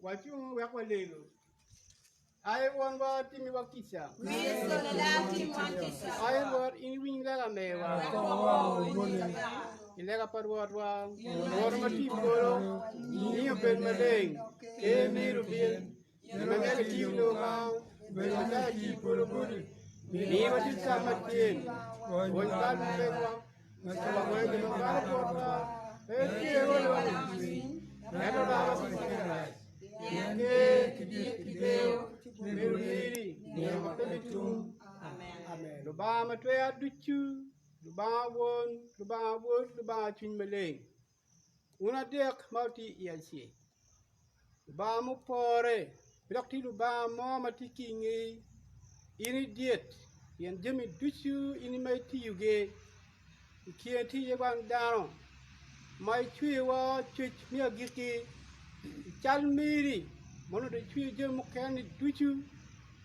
Wacung wek walegu. Ai Wonwa, timiwa kica. Ai Rwot, in iwiny lega mewa. I lega pa Rwotwa, Rwot ma tye i polo, nyingi obed maleng, ker meri obin, gin ma myero itim i lobo man obedo macalo itye i polo boti. Miwa tic cam ma tyen, pwony bal ma megwa, ma wagoyo jo ma balo botwa, pe iterwa i lweny i cwiny, ento larwa ki i cing Larac. Pien ker ki dit ki deyo bedo meri nino ma pe bitum. Amen. Lubanga ma twer ducu, Lubanga Won, Lubanga Wod, Lubanga Cwiny Maleng, wun adek ma wutye i acel, Lubanga mupore pe dok tye Lubanga mo ma tye ki i ngeyi, in idyet pien jami ducu in ma itiyogi i kine tye iye wang dano ma icweyowa cwec me agikki i cal meri ma onongo dong icweyo jami mukene-ni ducu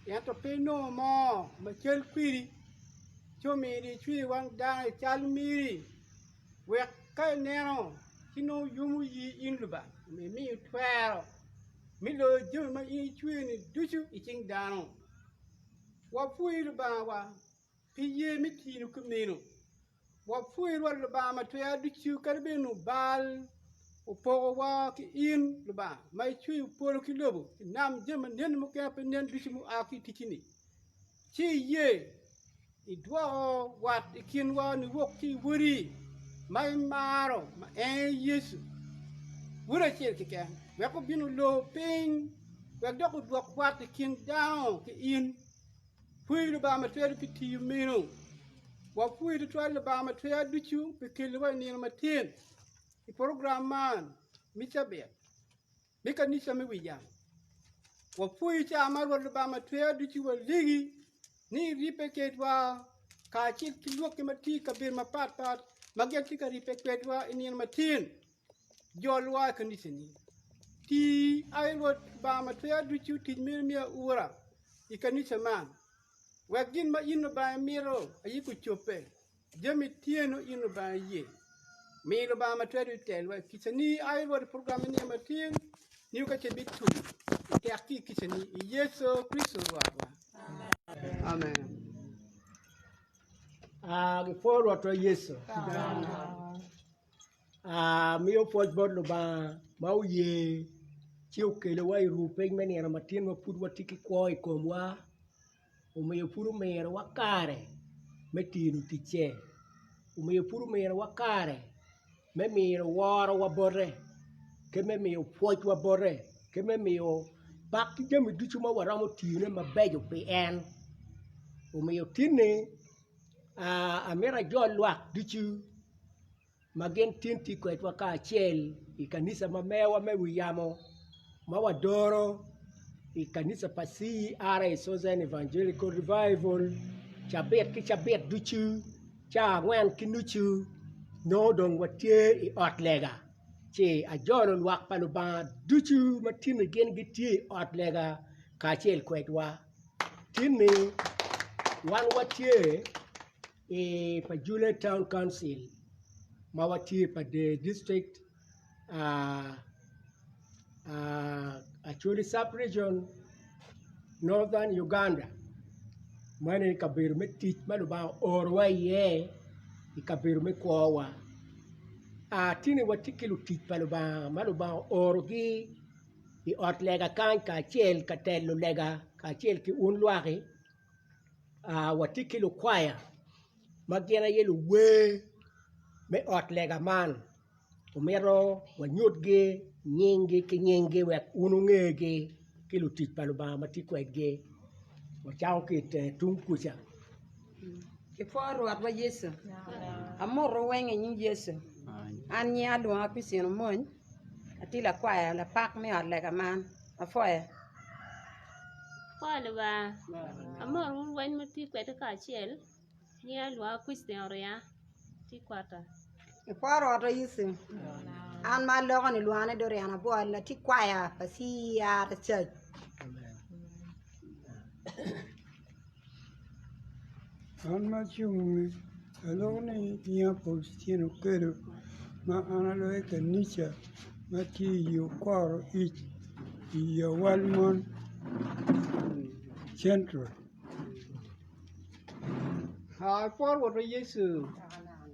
ento pe inongo mo ma cal kwedi ci omiyo dong icweyo wang dano i cal meri wek ka ineno. ci nongo yomo yi in Lubanga, omiyo imiyo twero me loyo jami ma in icweyo-ni ducu i cing dano. Wapwoyi Lubangawa pi ye me tino kumeno. Wapwoyi Rwot Lubanga Matwero Ducu kadi bed ni bal opokowa ki in Lubanga ma icweyo polo ki lobo ki nam jami ma nen mukene pe nen ducu mua ki i ticci-ni. Ci iye idwoko wat i kinwa niwok ki i Wodi ma imaro ma en aye Yecu, Wod acel keken, wek obin olor piny wek dok odwok wat i kin dano ki in. Pwoyi Lubanga ma twero pi tiyo meno. Wapwoyi tutwal Lubanga ma twero ducu pi keliwa i nino matin i program man me cabit me kanica me wi yamo. Wapwoyi ca ma Rwot Lubanga ma twero ducu walegi ni iribbe kedwa kacel ki lwakki ma tye i kabedo mapatpat ma gin tye ka ribbe kwedwa i nino matin. Jolwa i kanicani. Ti, ai Rwot Lubanga ma twero ducu, tic meno me aura i kanica man, wek gin ma in Lubanga imito aye gucobbe, jami tyeno in Lubanga iye. Mi Lubanga ma twero ducu telwa i kicani, ai Rwot, i program me nino matin, nio ka ce bitum i tek ki i kicani, i Yecu Kricito Rwotwa. Amen. Gipwo Rwotwa Yecu. Amiyo pwoc bot Lubanga ma oye ci okelowa i ruu piny me nino matin ma pud watye ki kwo i komwa omiyo pud ominiwa kare me tino ticce omiyo pud ominiwa kare me miyo worowa bote ki me miyo pwocwa bote ki me miyo pak ki jami ducu ma waromo tiyone mabeco pi en omiyo tinni Amito ajol lwak ducu ma gin tin tye kwedwa kacel i kanica ma mewa me wi yamo ma wadoro i kanica pa CRA Southern Evangelical Revival cabit ki cabit ducu ca angwen ki nucu nongo dong watye i ot lega ci ajolo lwak pa Lubanga ducu ma tin-ni gin gitye i ot lega kacel kwedwa. Tinni wan watye i Pajule Town Council ma watye pa district Acholi Sub Region Northern Uganda meno aye kabedo me tic ma Lubanga oorowa iye i kabedo me kwowa tinni watye ki lutic pa Lubanga ma Lubanga oorogi i ot lega kany kacel ka telo lega kacel ki un lwaki watye ki lukwaya ma gin aye luwer me ot lega man omito wanyutgi nyinggi ki nyinggi wek wun wungegi ki lutic pa Lubanga ma tye kwedgi wacako ki i teng tung kuca. Kipwo Rwotwa Yecu, amoto weng i nying Yecu, an nyinga alwonga Krictin Omony. Atye lakwaya lapak me ot lega man apwoyo. Apwoyo Lubanga, amoro wun weng ma wutye kwede kacel, nyinga lwonga Kriciten Oringa, atye kwota. Ipwo Rwotwa Yecu, an ma aloko ni lwonga ni Dorian Abwol atye kwaya pa CER Church. An ma acung-ngi aloko ni nyinga Faustino Okello ma an aloyo kanica ma tye i Okoro East i Awal mon Central. Apwoyo Rwotwa Yecu,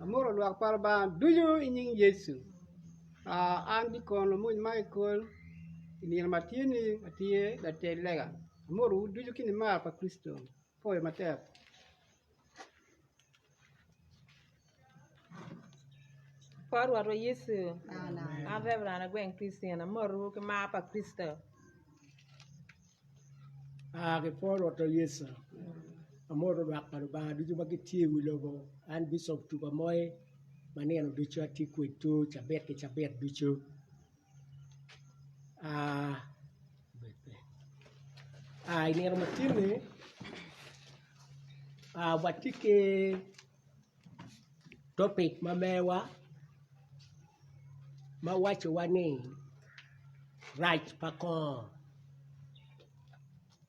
amoro lwak pa Lubanga ducu i nying Yecu. An Dikon Lamony Michael i nino ma tye-ni atye latel lega. Amorowu ducu ki nimar pa Kricito. Apwoyo matek. Kor Rwotwa Yecu, an Reverend Agweng Christine, amorowu ki mar pa Kricito. Aa ki pwo Rwotwa Yecu, amoro lwak pa Lubanga ducu ma gitye i wi lobo, an Bicop Tuba Moi ma nino ducu atye kwedwu cabit ki cabit ducu. I nino ma tin-ni watye ki topic ma mewa ma wacowa ni rac pa kongo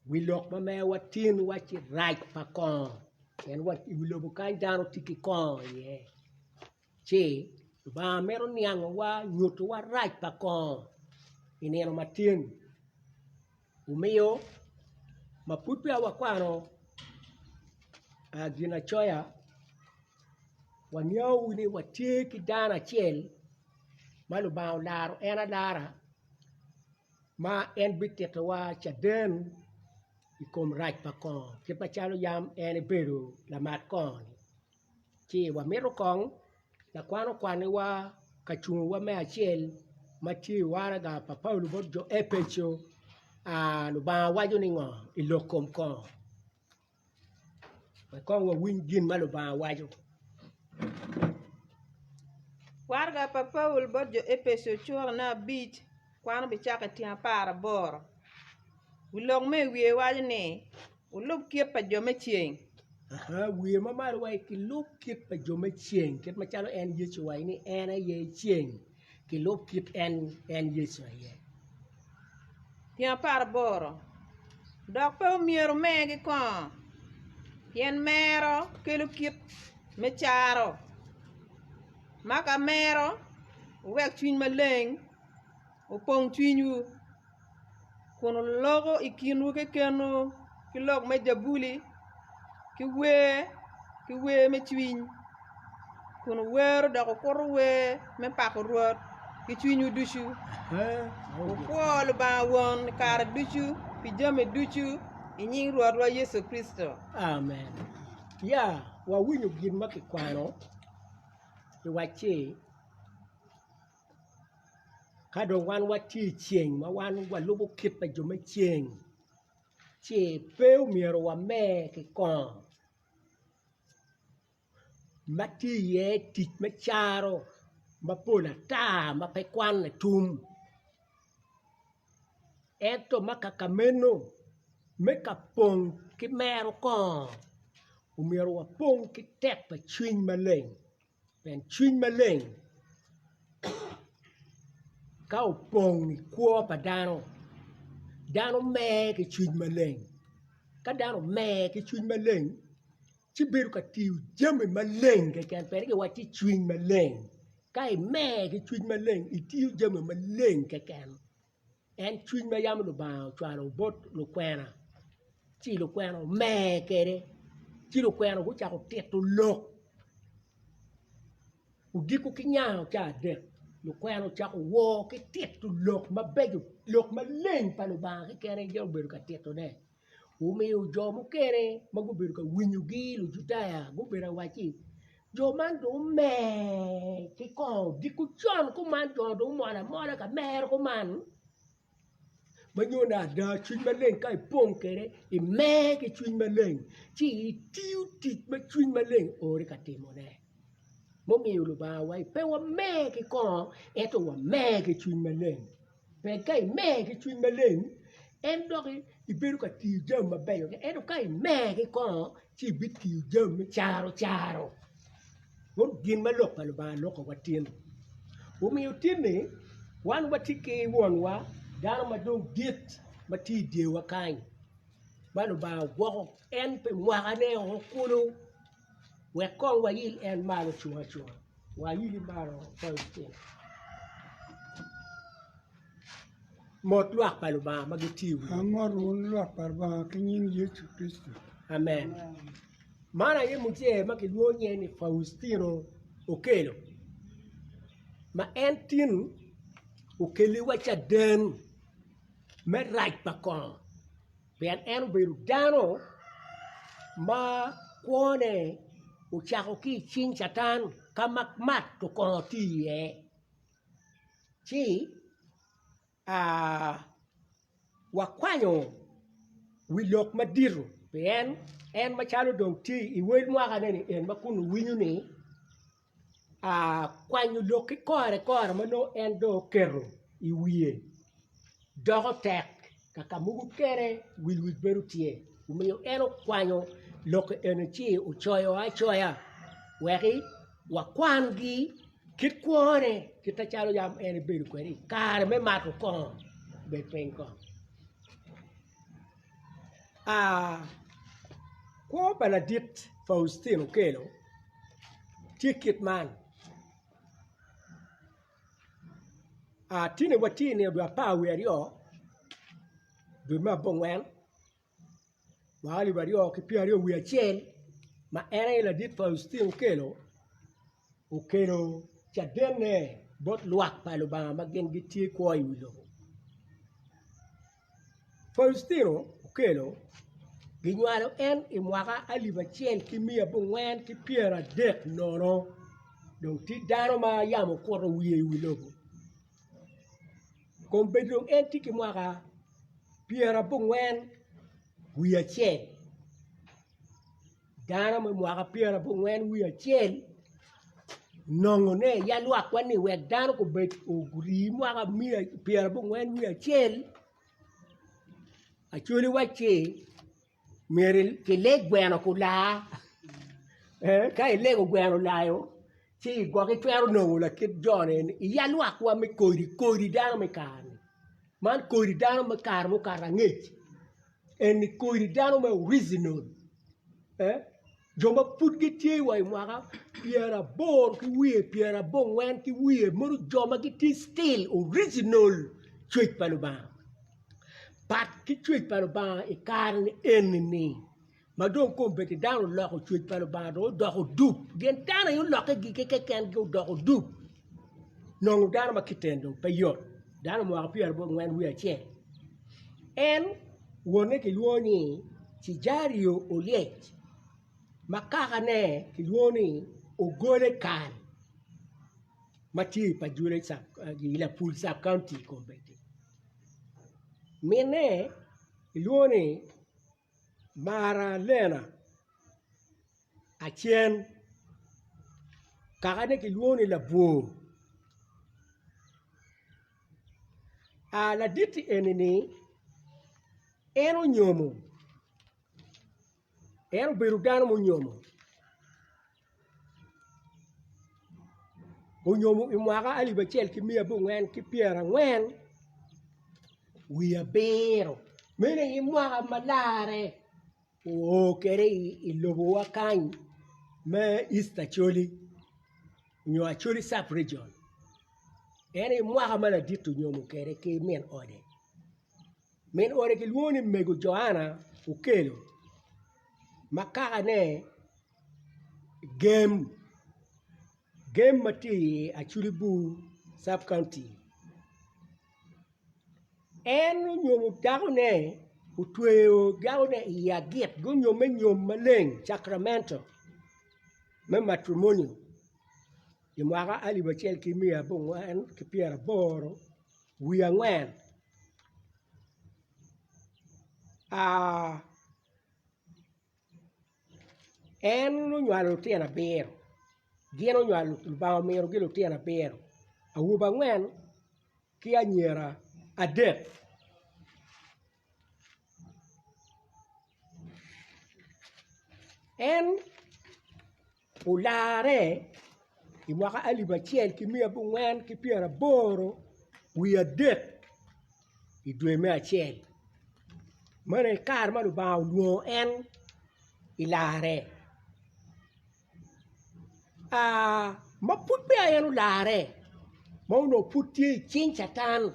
wi lok ma mewa tin wacci rac pa kongo pien i wi lobo kany dano tye ki kongo iye. Ci Lubanga mito niangowa, nyutowa rac pa kongo i nino matin. Omiyo ma pud peya wakwano ginacoya, waniango ni watye ki dano acel ma Lubanga olaro en alara ma en bititowa caden i kom rac pa kongo kit macalo yam en ebedo lamat kongo-ni. Ci wamito kong lakwan okwaniwa ka cungowa me acel ma tye i waraga pa Paulo bot jo Epeco, Lubanga waco ni ngo i lok kom kongo? Wek kong wawiny gin ma Lubanga waco. Waraga pa Paulo bot jo Epeco curane abic kwano bicako i tyeng aparaboro. Wi lok me i wiye waco ni, Wulub kit pa jo me ceng. Aha, wiye ma malo waci kilub kit pa jo me ceng, kit macalo en Yecu owaco ni en aye ceng, kilub kit en, en Yecu aye. Tyeng aparaboro, Dok pe omyero wumer ki kongo, pien mero kelo kit me caro, ma ka mero, wuwek cwiny maleng opong cwinywu, kun wuloko i kinwu kekenwu ki lok me jabuli ki wer ki wer me cwiny, kun wuwero dok wukuto wer me pako Rwot ki cwinywu ducu. Wukwo Lubanga Won i kare ducu pi jami ducu i nying Rwotwa Yecu Kricito. Amen. Ya, wawinyo gin ma kikwano i wacci Ka dong wan watye i ceng ma wan walubo kit pa jo me ceng ci pe omyero wamer ki kongo ma tye iye tic me caro mapol ata ma pe kwane tum ento ma kaka meno me ka pong ki mero kongo omyero wapong ki tek pa cwiny maleng. Pien cwiny maleng ka opong i kwo pa dano, dano mer ki cwiny maleng ka dano omer ki cwiny maleng ci bedo ka tiyo jami maleng keken pien kiwacci cwiny maleng ka imer ki cwiny maleng itiyo jami maleng keken. En cwiny ma yam Lubanga ocwalo bot lukwena, ci lukwena omer kwede, ci lukwena gucako tito lok odiko ki nyango ca adek lukwena ocako wo ki tito lok mabeco lok maleng pa Lubanga keken aye gin obedo ka titone. Omiyo jo mukene ma gubedo ka winyogi Lujudaya gubedo ka wacci, Jo man dong omer ki kongo odiko con kuman jo dong omol amola ka mero kuman ma nyo ni ada cwiny maleng ka ipong kwede imer ki cwiny maleng ci itiyo tic ma cwiny maleng ori ka timone mumiyo Lubanga owaco pe wamer ki kongo ento wamer ki cwiny maleng. Pien ka imer ki cwiny maleng, en doki ibedo ka tiyo jami mabeco ento ka imer ki kongo ci ibitiyo jami me caro caro mono gin ma lok pa Lubanga loko wa tin. Omiyo tin-ni wan watye ki wonwa dano ma dong dit ma tye i dyewa kany ma Lubanga ogwoko en pi mwakane o kulu wek kong wail en malo cung acunga. Wayili malo Faustino. Mot lwak pa Lubanga ma gitye i wi. Amot wun lwak pa Lubanga ki nying Yecu Kricito. Amen. Man aye mujee ma kilwongo nyinge ni Faustino Okello, ma en tin okeliwa caden me rac pa kongo. Pien en obedo dano ma kwone ocako ki i cing Catan ka ma mato kongo tye iye, ci wakwanyo wi lok madito pien en macalo dong tye i wel mwakane-ni en ma kun owinyo-ni kwanyo lok ki kore kore ma nongo en dong oketo i wiye doko tek kaka mogo kene wil wic bedo tye omiyo en okwanyo lok eni ci ocoyo acoya wek wakwangi kit kwone kit macalo yam en ebedo kwede i kare me mato kongo bed piny kong. Kwo pa ladit Faustino Okello tye kit man. Tine watye i nino dwe apar wiye aryo dwe me abongwen mwaka alip aryo ki pyeraryo wiye acel ma en aye ladit Faustino Okello okelo cadenne bot lwak pa Lubanga ma gin gitye kwo i wi lobo. Faustino Okello ginywalo en i mwaka alip acel ki miya abongwen ki pyeradek nono dong tye dano ma yamo okuto wiye i wi lobo kombeddi dong en tye ki mwaka pyerabongwen wiye acel. Dano me mwaka pyerabongwen wiye acel nongone yalwakwa ni wek dano gubed ori mwaka pyerabongwen wiye acel Acholi wacci myero kileg gweno kulaa ka ilego gweno olayo ci gwok itwero nongo lakit jo-ni eni i yalwakwa me kodi kodi dano me kare-ni man kodi dano me kare mukato angec. Eni kodi dano me original jo ma pud gitye wa i mwaka pyeraboro ki wiye pyerabongwen ki wiye mono jo ma gitye still original cwec pa Lubanga pat ki cwec pa Lubanga i kare-ni eni-ni. Ma dong kombeddi dano oloko cwec pa Lubanga dong odoko dup, gin dano aye olokke gigi keken gi odoko dup, nongo dano ma kite ni dong pe yot, dano mwaka pyerabongwen wiye acel. En wonne kilwongo ni Cejario Olyec ma kakane kilwongo ni Ogole Kal ma tye i Pajule i Lapul Sub County kombeddi. Minne kilwongo ni Maralena acen kakane kilwongo ni labwor laditi eni-ni en onyomo en obedo dano munyomo Onyomo i mwaka alip acel ki miya abongwen ki pyerangwen wiye abiro meno aye mwaka ma larre oo kwede i lobowa kany me East Acholi nyo Acholi Sub Region en aye mwaka ma ladit onyomo kwede ki min ode. Min ode kilwongo ni Mego Joana Okello ma kakane Gem, gem ma tye i Acholi Bur Sub County en onyomo dakone otweyo dakone i agit gunyome nyom maleng cakramento me matrimonial i mwaka alip acel ki miya abongwen ki pyeraboro wiye angwen. En onywalo lutino abiro gin onywalo Lubanga omitogi lutino abiro awobe angwen ki anyira adek. En olarre i mwaka alip acel ki miya abongwen ki pyeraboro wiye adek i dwe me acel meno aye kare ma Lubanga olwongo en i larre ma pud peya en olarre ma onongo pud tye i cing catan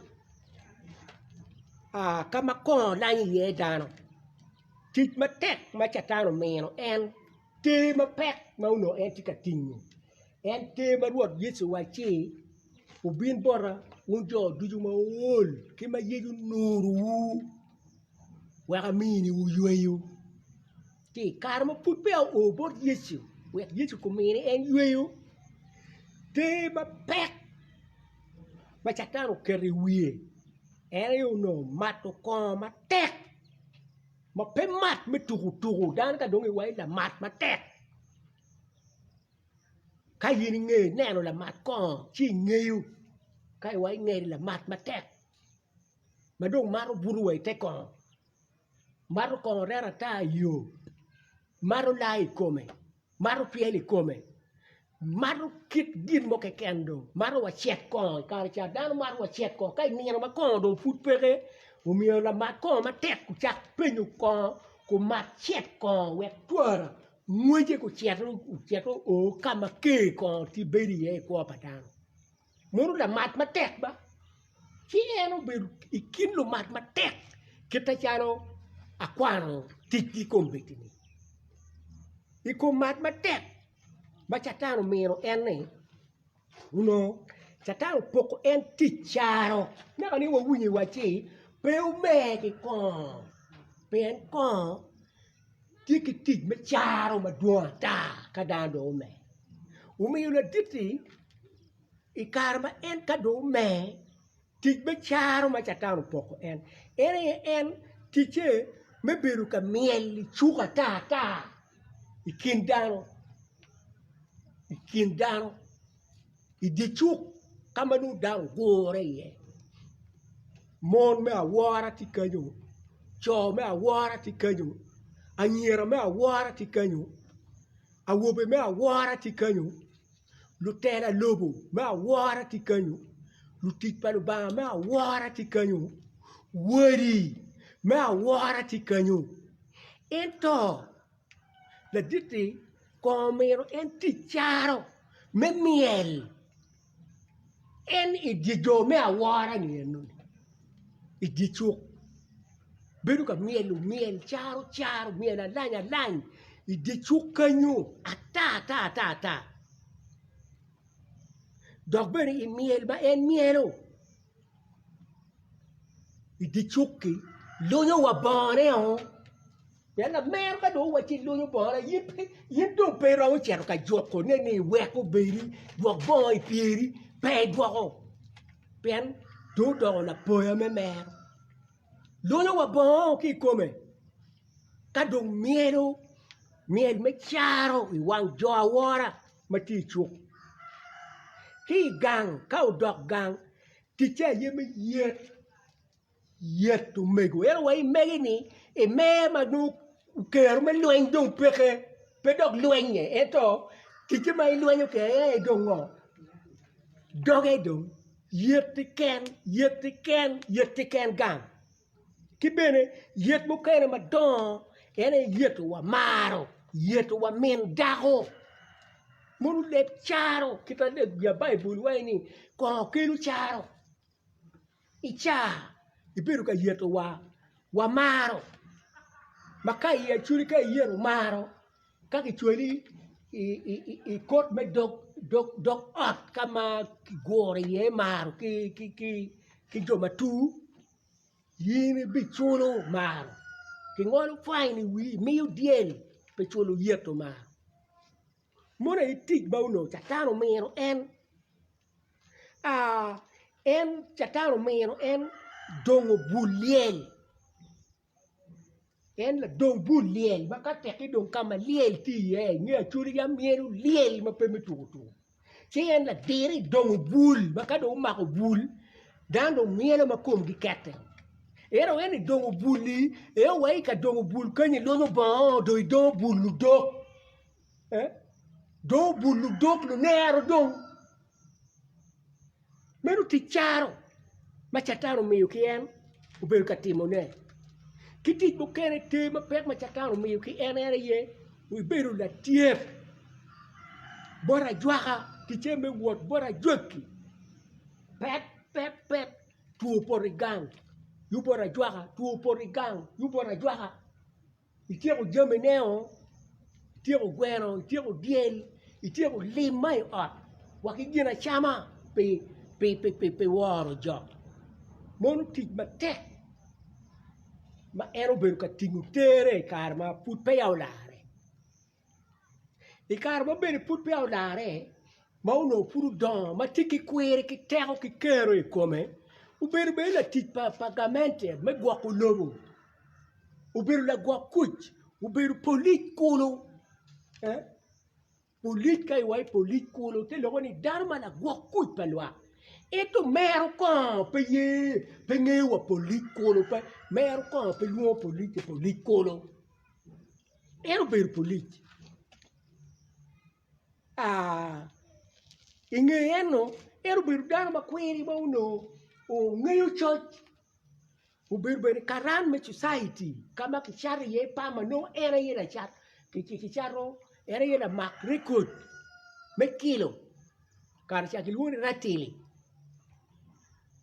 ka ma kongo lanyo iye dano tic matek ma catan omino en Ter mapek ma onongo en tye ka tingo, en ter ma Rwot Yecu owacci, Wubin bota wun jo ducu ma wuol ki ma yec onurowu, wek aminiwu yweyo. Ci i kare ma pud peya oo bot Yecu wek Yecu omine en yweyo, ter mapek ma Catan oketo i wiye en aye onongo mato kongo matek. ma pe mat me tuku tuku dano ka dong iwaco lamat matek ka in inge ineno lamat kongo ci ingeyo ka iwaco ingeri lamat matek ma dong mato buto wa ite kongo mato kongo rero ata iyo mato laa ikome. Mato pyel i kome, mato kit gin mo keken dong, mato wa cet kongo i kare ca dano mato wa cet kongo ka i nino ma kongo dong pud peke omyero lamat kongo matek ocak penyo kongo kumat cet kongo wek twara ngwece gucit ocit oo ka ma ker kongo tye bedo iye i kwo pa dano mono lamat matek ba. Ci en obedo i kin lumat matek kit macalo akwano ticgi i kom bedi-ni. I kom mat matek ma Catan omino en-ni, onongo Catan opoko en tic caro naka ni wawinyo iwacci pe wumer ki kongo pien kongo tye ki tic me caro madwong ata ka dano dong omer. Omiyo ladit-ti i kare ma en ka dong omer tic me caro ma Catan opoko en, en aye en ticce me bedo ka myel i cuk ata ata i kin dano i kin dano i dye cuk ka ma nongo dano ogure iye mon me awora tye kenyo co me awora tye kenyo anyira me awora tye kenyo awobe me awora tye kenyo lutela lobo me awora tye kenyo lutic pa Lubanga me awora tye kenyo wadi me awora tye kenyo ento ladit-ti kong omito en tic caro me myel en i dye jo me awora-ni enoni i dye cuk bedo ka myelo myel caro caro myel alany alany i dye cuk kenyo ata ata ata ata dok bene i myel ma en myelo i dye cuk-ki lunyo wa bongone-o pien lamero ka dong owacci ilunyo bongona in dong pe iromo cito ka jukone ni wek obedi dwok bongo i pyeri pe idwoko pien dong odoko lapoya me mero lunyo wa bongo ki i kome ka dong myelo myel me caro i wang jo awora ma tye i cuk ki i gang ka odok gang ticce aye me yet yet omego ento wa imege ni imer ma nongo kero me lweny dong peke pe dok lwenye ento ticce ma ilwenyo kwede aye dong ngo doge dong yet keken yet keken yet keken gang ki bene yet mukene madongo en aye yeto wa maro yeto wa min dako mono leb caro kit ma leb Baibul waco ni kongo kelo caro. I caa ibedo ka yeto wa wamaro ma ka i acwali ka iyeto maro ka kicwali i kot me dog ot ka ma kiguro iye maro ki jo ma tur in ibiculo maro kingolo fain i wii imiyo dyel pi culo yeto maro mono aye tic ma onongo catan omino en. En catan omino en dongo bul lyel en ladong bul lyel ma ka tekki dong ka ma lyel tye iye inge acholi yam myelo lyel ma pe me tuko tuko ci en ladiro i dongo bul ma ka dong omako bul dano dong myelo ma komgi kette ento en i dongo bul-li en wa i ka dongo bul kenyo ilunyo bongo dong idongo bul ludok. Dong obul ludok lunero dong. Meno tic caro ma Catan omiyo ki en obedo ka timone. Ki tic mukene ter mapek ma Catan omiyo ki en en aye ibedo latyet bot ajwaka ticce me wot bot ajwaki pek pek pek two opoto i gang yub bot ajwaka two opoto i gang yub bot ajwaka. Ityeko jamine-o, ityeko gweno, ityeko dyel, ityeko lim ma i ot wa ki gin acama pi woro jo. Mono tic matek ma en obedo ka tingo tere i kare ma pud peya olare. I kare ma bene pud peya olarre, ma onongo pud odongo ma tye ki kwiri ki teko ki kero i kome, obedo bene latic pa gamente me gwoko lobo, obedo lagwok kuc, obedo polic kulu. Polic ka iwaco polic kulu te loko ni dano ma lagwok kuc pa lwak ento mero kongo pe ye pe ngeyo wa polic kulu pe mero kongo pe lwongo polic ni polic kulu. En obedo polic i nge eno en obedo dano ma kwiri ma onongo ngeyo coc obedo bene karan me cucaiti ka ma kicato iye pamba nongo en aye lacat kicato en aye lamak rekod me kilo kare ca kilwongo ni ratili.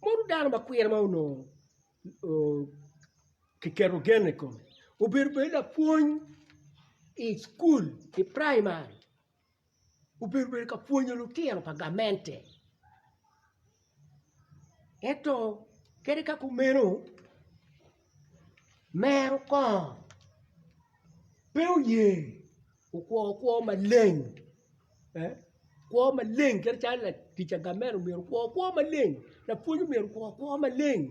Mono dano makwiri ma onongo kiketo gen i kome obedo bene lapwony i cukul i praimari obedo bene ka pwonyo lutino pa gamente ento kadi ka kumeno mero kongo pe oye okwo kwo maleng kwo maleng kit macalo latic pa gamente myero okwo kwo maleng lapwony myero okwo kwo maleng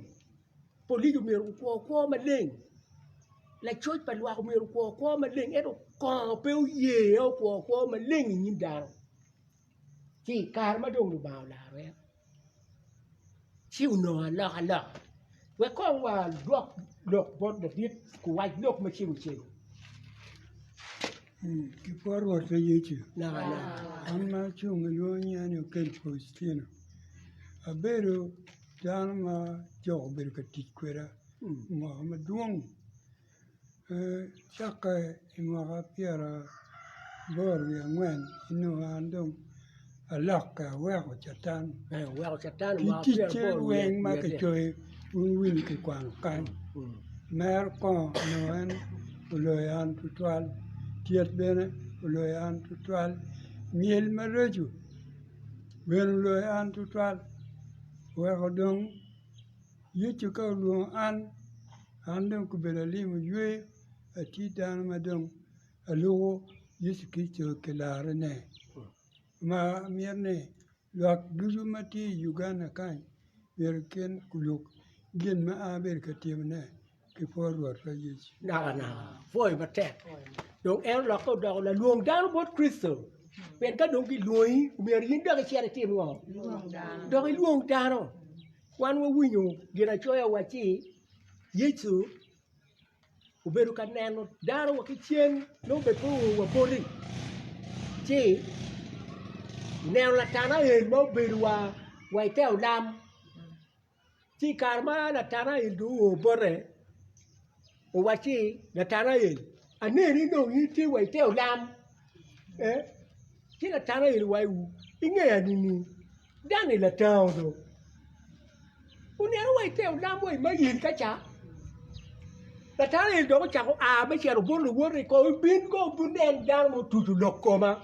polic myero okwo kwo maleng lacoc pa lwak myero okwo kwo maleng ento kongo pe oye okwo kwo maleng i nyim dano ci i kare ma dong Lubanga olaro en ci onongo alokaloka wek kong wadwok lok bot ladit guwac lok macego cego. Ki pwod Rwot pa Yecu, an ma acung ilwongo nyinga ni Okel Faustino, abedo dano ma jo obedo ka tic kweda mwaka madwong cakke i mwaka pyeraboro wiye angwen inongo an dong alokke aweko catan ki ticce weng ma kicoyo wun wuwinyo kikwano kany mero kongo onongo en oloyo an tutwal tyet bene oloyo an tutwal myel maraco bene oloyo an tutwal oweko dong Yecu ka olwongo an, an dong kobedo alimo yweyo atye dano ma dong alubo Yecu Kricito ki larrene ma amito ni lwak ducu ma tye i Uganda kany myero gin gulub gin ma an abedo ka timone ki pwod Rwotwa Yecu. Nakanaka, pwoyo matek. Dong en olokke odoko lalwong dano bot Kricito. Pien ka dong gilwongi, myero in dok icit itim ngo? Dok ilwong dano. Wan wawinyo ginacoya wacci Yecu obedo ka neno dano wa ki cen nongo bene pe oo wa boti ci oneno Latanael ma obedo wa i te olam ci i kare ma Latanael dong oo bote owacci Latanael aneni dong in itye wa i te olam ci Latanael owaci ingeya nining? Dano-ni latango do oneno wa i te olam wa i mayel ka ca Latanael dok ocako a me cito bot luwote kong ibin kong wunen dano ma otuco lok koma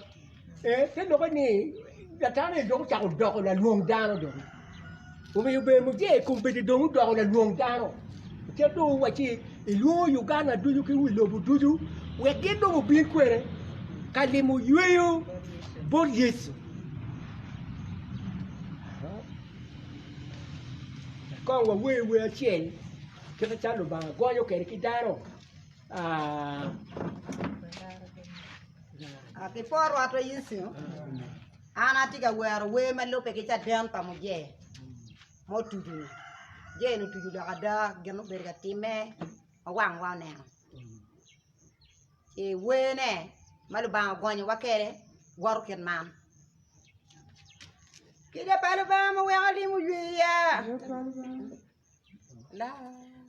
te lokke ni Latanael dok ocako doko lalwong dano dong omiyo bene mujee kombeddi dong odoko lalwong dano kit dong owacci ilwongo Uganda ducu ki wi lobo ducu wek gin dong obin kwede ka limo yweyo bot Yecu. Kong wawer wer acel kit macalo Lubanga gonyo kwede ki dano. Ki pwod Rwotwa Yecu, an atye ka wero wer ma lubbe ki caden pa muje ma otuco-ni. Muje-ni otuco lok ada gin ma obedo ka timme ma wangwa oneno. I werne ma Lubanga ogonyowa kwede woto kit man, Kica pa Lubanga ma weko alimo yweya,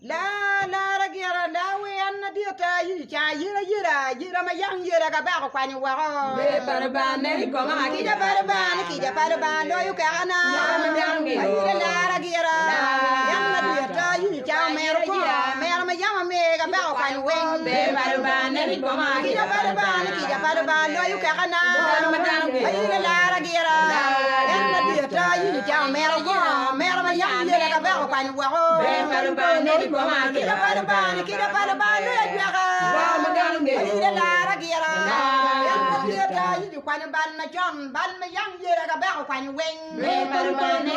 Lara gira lawe an adita ca ayela yela ayela ma yang yela kabaka okwanyo woko. Kica pa Lubanga ni kica pa Lubanga loyo kekana ayela lara gira yan adita ca omero kong omero ma yam amiye kabaka okwanyo weng. Kica pa Lubanga ni kica pa Lubanga loyo kekana ayela lara gira en adita ca omero kong omero ma yam yela kabaka okwanyo woko. Kica pa Lubanga ni kica pa Lubanga loyo ajwaka ayela lara gira en adita okwanyo bal macon bal ma yam yela kabaka okwanyo weng. Kica pa Lubanga ni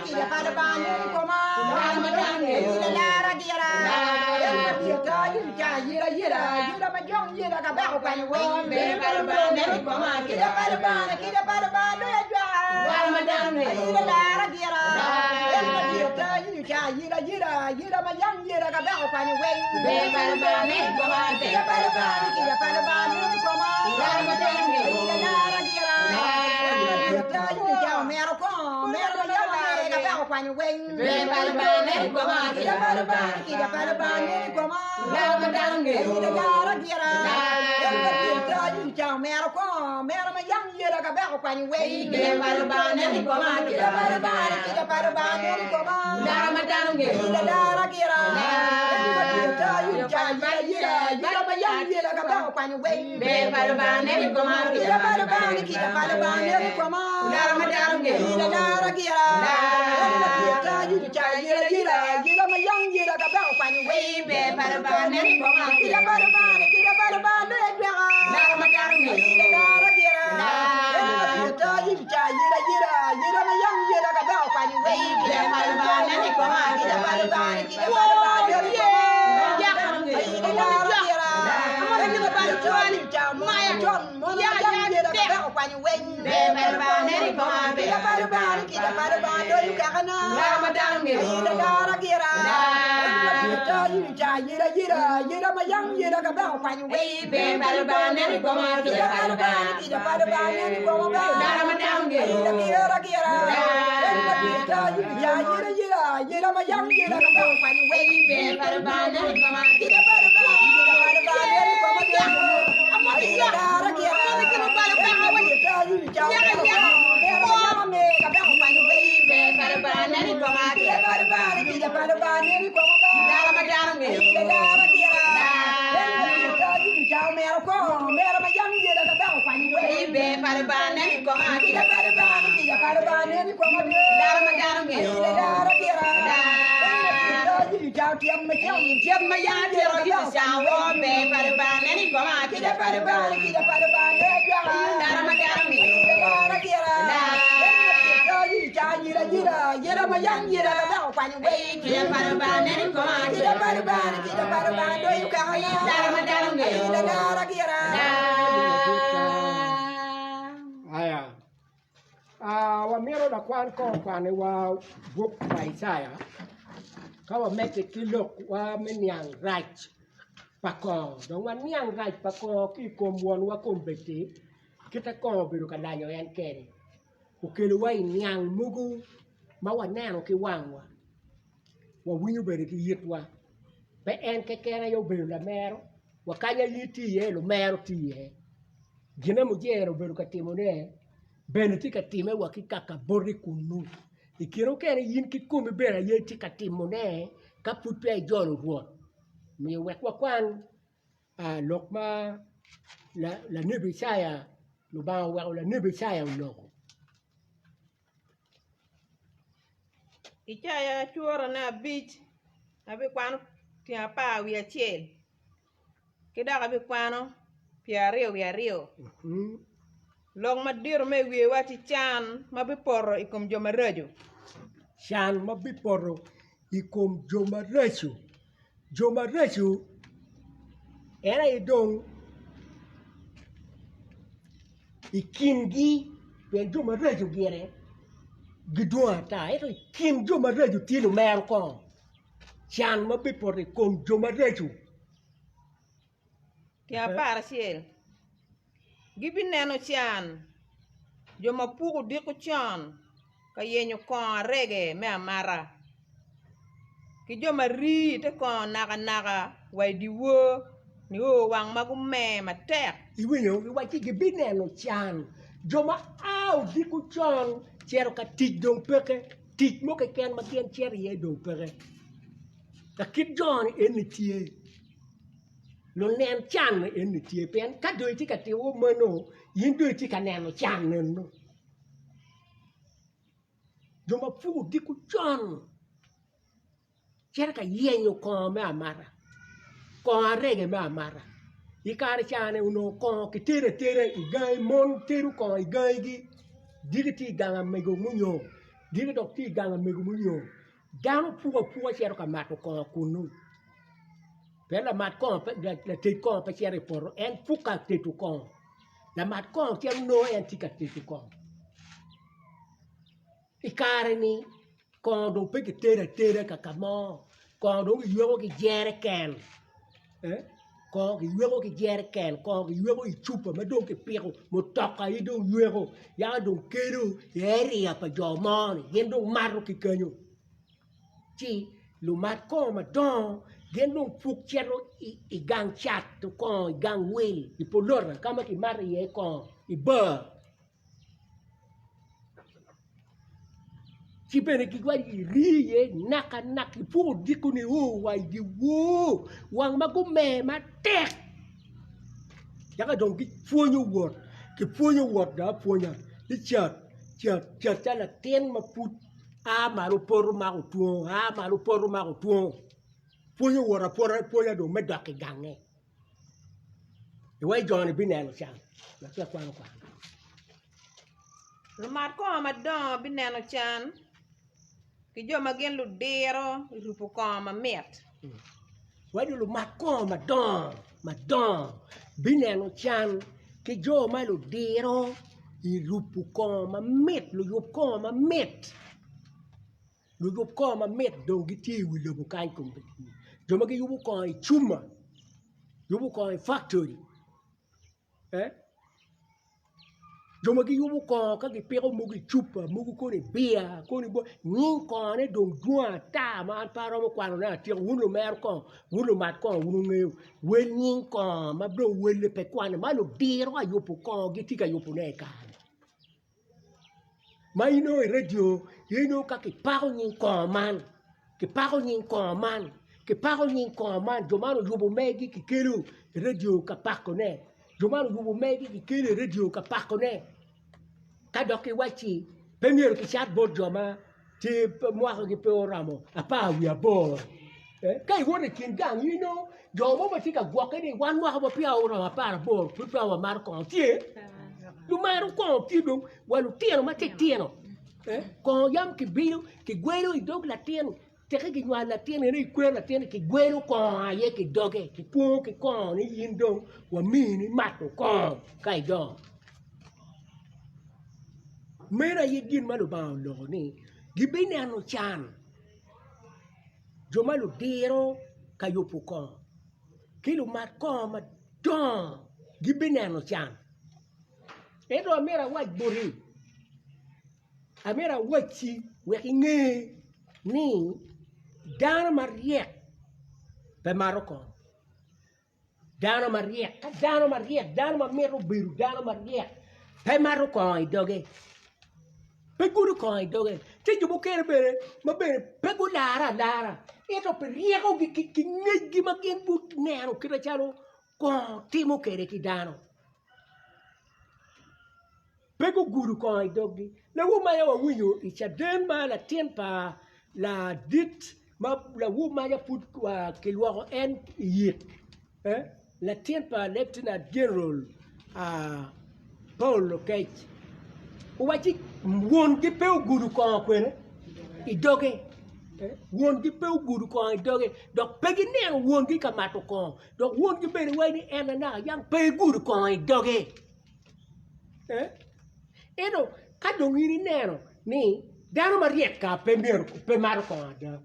kica pa Lubanga neno i koma Ayela lara gira en ma dyeta ca ayela yela ayela ma jong yela kabaka okwanyo weng Kica pa Lubanga ni kica pa Lubanga loyo ajwaka Ayela lara gira en ma dyeta ca ayela yela ayela ma yang yela kabaka okwanyo weng Kica pa Lubanga ni kica pa Lubanga neno i koma Ayela lara gira en ma dyeta ca omero kongo omero ma yam amiye kabaka okwanyo weng Kica pa Lubanga ni kica pa Lubanga neno i koma Ayela lara gira en ma dyeta. ca omero kongo mero ma yam yela kabeko kwanyo weng. Ber pa Lubanga nen i koma. Kica pa Lubanga kica pa Lubanga nen i koma. Lara ma dano ngeyo. Ila lara gira. Yu ca yela yela yela ma yam yela kabeko kwanyo weng. Ber pa Lubanga nen i koma. Kica pa Lubanga kica pa Lubanga nen i koma. Lara ma dano ngeyo. Ila lara gira. Yu ca yela yela yela ma yam yela kabeko kwanyo weng. Ber pa Lubanga nen i koma. Kica pa Lubanga kica pa Lubanga nen i koma. Lara ma dano ngeyo. Ila lara gira. Ber pa Lubanga nen i koma, kica pa Lubanga, kica pa Lubanga nen i koma, Dano ma dano ngeyo. Ber pa Lubanga nen i koma, kica pa Lubanga, kica pa Lubanga nen i koma, Ber pa Lubanga nen i koma, kica pa Lubanga, kica pa Lubanga nen i koma, Dano ma dano ngeyo. Ber pa Lubanga nen i koma. Dano ma dano ngeyo. Tyet ma yam atyeko Yecu cango woko. Ber pa Lubanga nen i koma. Dano ma dano ngeyo. Kica pa Lubanga nen i koma. Dano ma dano ngeyo. Aya, ah, wamito lakwan kong okwaniwa buk pa Icaya ka wamedde ki lokwa me niang rac pa kongo. Dong waniang rac pa kongo ki i kom wonwa kombeddi kite kongo obedo ka lanyo en kene. Okelowa i niang mogo ma waneno ki wangwa, wawinyo bene ki itwa. Pe en keken aye obedo lamero, wa kany aye tye iye lumero tye iye. Gin ma mujere obedo ka timone bene tye ka time wa ki kaka boti kunu. I kine mukene in kikomi bene aye itye ka timone ka pud peya ijolo Rwot. Omiyo wek wakwan lok ma lanebi Icaya, Lubanga oweko lanebi Icaya oloko. Icaya curane abic abikwano tyen apar wiye acel ki dok abikwano pyeraryo wiye aryo lok madito ma i wiye waci can ma bipoto i kom jo maraco. Can ma bipoto i kom jo maraco. Jo maraco en aye dong i kingi pien jo maraco gire gidwong ata ento i kin jo maraco tye lumero kongo can ma bipoto i kom jo maraco. Tyen aparacel gibineno can jo ma puko odiko con ka yenyo kongo arege me amata, ki jo ma rii i te kongo nakanaka wa i dyewor nio wang ma gumer matek. Iwinyo giwacci gibineno can jo ma a odiko con cito ka tic dong peke, tic mo keken ma gin cito iye dong peke. Ka kit jo-ni eni tye. Lunen can eni tye pien ka dong itye ka timo meno in dong itye ka neno can eno jo ma pur odiko con cito ka yenyo kongo me amata kongo arege me amata i kare ca-ni onongo kongo kitedo ateda i gangi mon tedo kongo i gangigi diki tye i gang amego munyo diki dok tye i gang amego munyo. Dano puko apuka cito ka mato kongo kunnu pien lamat kongo lated kongo pe cito i poto en puk ka tedo kongo lamat kongo cito nongo en tye ka tedo kongo i kare-ni kongo dong pe kitedo ateda ka ka mo kongo dong kiyweko ki jereken kongo kiyweko ki jereken kongo kiyweko i cupa ma dong kipiko mutoka aye dong yweko yaka dong kelo i area pa jo mo-ni gin dong mato ki kenyo ci lumat kongo madongo. Gin dong puk cito i gang cato kongo, i gang wil, i polota ka ma kimato iye kongo, i bar. Ci bene giwaco iri iye nakanaka ipwoko odiko nio wa i dyewor wang ma gumer matek yaka dong gipwonyo wot kipwonyo wot dong apwonya ni cat cat cat calo latin ma pud a malo poto mako twongo a malo poto mako twongo pwonyo wot apwonya dong me dok i gange iwaci jo-ni bineno can wek akwan okwan. Lumat kongo madongo bineno can, ki jo ma gin ludiro i rupo kongo mamit. Waco lumat kongo madongo madongo bineno can, ki jo ma ludiro i rupo kongo mamit, luyub kongo mamit, luyub kongo mamit dong gitye i wi lobo kany kombeddi jo ma giyubo kongo i cuma, yubo kongo i faktori. Jo ma giyubo kongo ka gipiko mogo i cupa mogo kono i bia kono nying kongone dong dwong ata ma an pe aromo kwanone atyeko wun lumero kongo wun lumat kongo wun wungeyo wel nying kongo ma dong welle pe kwane ma ludiro ka yubo kongo gitye ka yubone i kare-ni. Ma inongo i redio inongo ka kipako nying kongo man kipako nying kongo man kipako nying kongo man jo man oyubo megi kikelo i redio ka pakone jo man oyubo megi kikelo i redio ka pakone ka dok kiwacci pe myero kicat bot jo ma tye mwakagi pe oromo apar wiye aboro ka iwoto i kin gang inongo jo mo ma tye ka gwokke ni wan mwakawa peya oromo aparaboro pud peya wamato kongo tye lumaro kongo tye dong wa lutino matitino kongo yam kibilo kigwelo i dog latin teke kinywalo latin eno ikwero latin kigwelo kongo aye ki doge kikwongo ki kongo ni in dong wamini mato kongo ka idongo. Meno aye gin ma Lubanga oloko ni gibineno can jo ma ludiro ka yubo kongo ki lumat kongo madongo gibineno can. Ento amyero awac boti, amyero awacci wek inge ni dano maryek pe mato kongo. Dano maryek, ka dano maryek, dano ma mito bedo dano maryek pe mato kongo i doge, pe gudo kongo i doge. Tye jo mukene bene ma bene pe gularre alara ento pi ryekogi ki ngecgi ma gin guneno kit macalo kongo timo kwede ki dano. Pe gugudo kongo i doggi. Lawobi ma yam wawinyo i caden ma latin pa ladit ma lawobi ma yam pud kilwoko en i yik, latin pa Leptinat Jeneral Paul Lokec owacci wongi pe ogudo kongo kwene i doge, wongi pe ogudo kongo i doge dok pe gineno wongi ka mato kongo dok wongi bene waco ni en anaka yam pe egudo kongo i doge. Ento ka dong in ineno ni dano maryek ka pe myero pe mato kongo ada,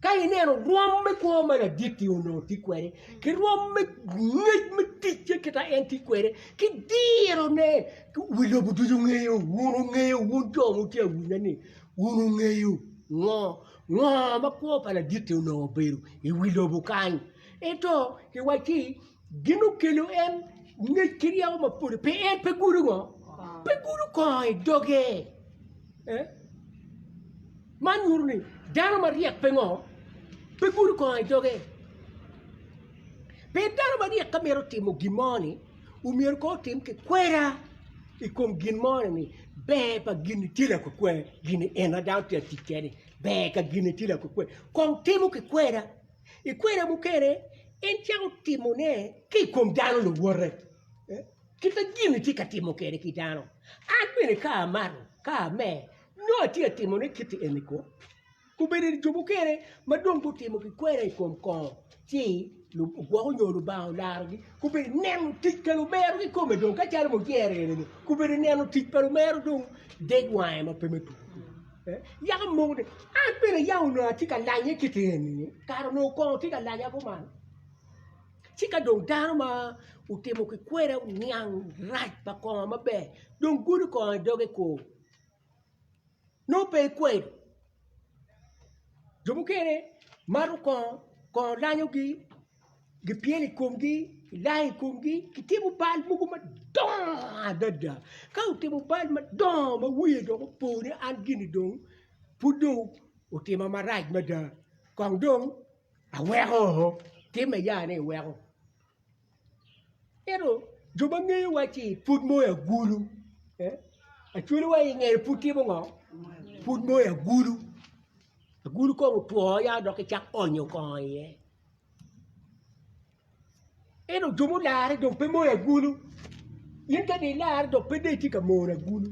ka ineno rwom me kwo ma ladit-ti onongo tye kwede ki rwom me ngec me ticce kit ma en tye kwede ki dirone wi lobo ducu ngeyo wun wungeyo wun jo ma wutye ka winya ni wun wungeyo ngo ngo ma kwo pa ladit-ti onongo obedo i wi lobo kany ento kiwacci Gin okelo en ngec ki ryeko mapol pi en pe gudo ngo? Pe gudo kongo i doge. Eh? Man nyuto ni dano maryek pe ngo? Pe gudo kongo i doge. Pe dano maryek ka mito timo gin mo ni omyero kong otim ki kweda i kom gin mo ni ber pa gin-ni tye lakwekwe gin-ni en ma dano tye ka tic kwede-ni ber ka gin-ni tye lakwekwe kong timo ki kweda. I kwena mukene, en cako timone ki i kom dano luwote, kit ma gin tye ka timo kwede ki dano. An bene ka amato, ka amer, nongo atye ka timone kit eni ko. Obedo ni jo mukene ma dong gutimo ki kwena i kom kongo ci gwoko nyo Lubanga olarogi, gubedo neno tic pa lumero kikome dong ka calo mujere eni-ni, gubedo neno tic pa lumero dong deg wange ma pe me tuko. Yako moko ni, An bene yam onongo atye ka lanye kit eni-ni, kara onongo kongo tye ka lanya kuman. Ci ka dong dano ma otimo ki kweda oniang rac pa kongo maber, dong gudo kongo i doge kor, nongo pe ekwedo. Jo mukene mato kongo. Kongo lanyogi, gipyelo i komgi, gilayo i komgi, gitimo bal mogo madongo adada. Ka otimo bal madongo ma wiye dong opo ni an gini dong pud dong otima marac mada kong dong aweko timme ya ni iweko. Ento jo ma ngeyo wacci pud moyo agulu acwali wa i ngeye pud timo ngo? Pud moyo agulu, agulu kong otwo ya dok icak onyo kongo iye. Ento jo mularre dong pe moyo agulu, in ka dong ilarre dong pe dong itye ka mono agulu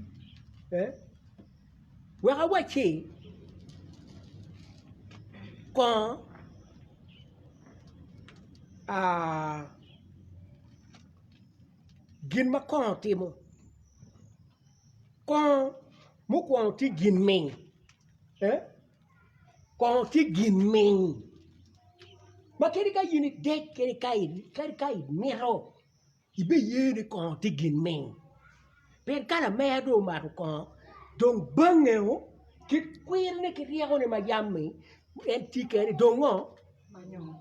wek awacci kongo Gin ma kongo timo, kongo mukwongo tye gin ming kongo tye gin ming ma kadi ka in idec kadi ka imito ibiye ni kongo tye gin ming pien ka lamera dong omato kongo dong bangeo ki kwirone ki ryekone ma yam-mi en tye kene dong ngo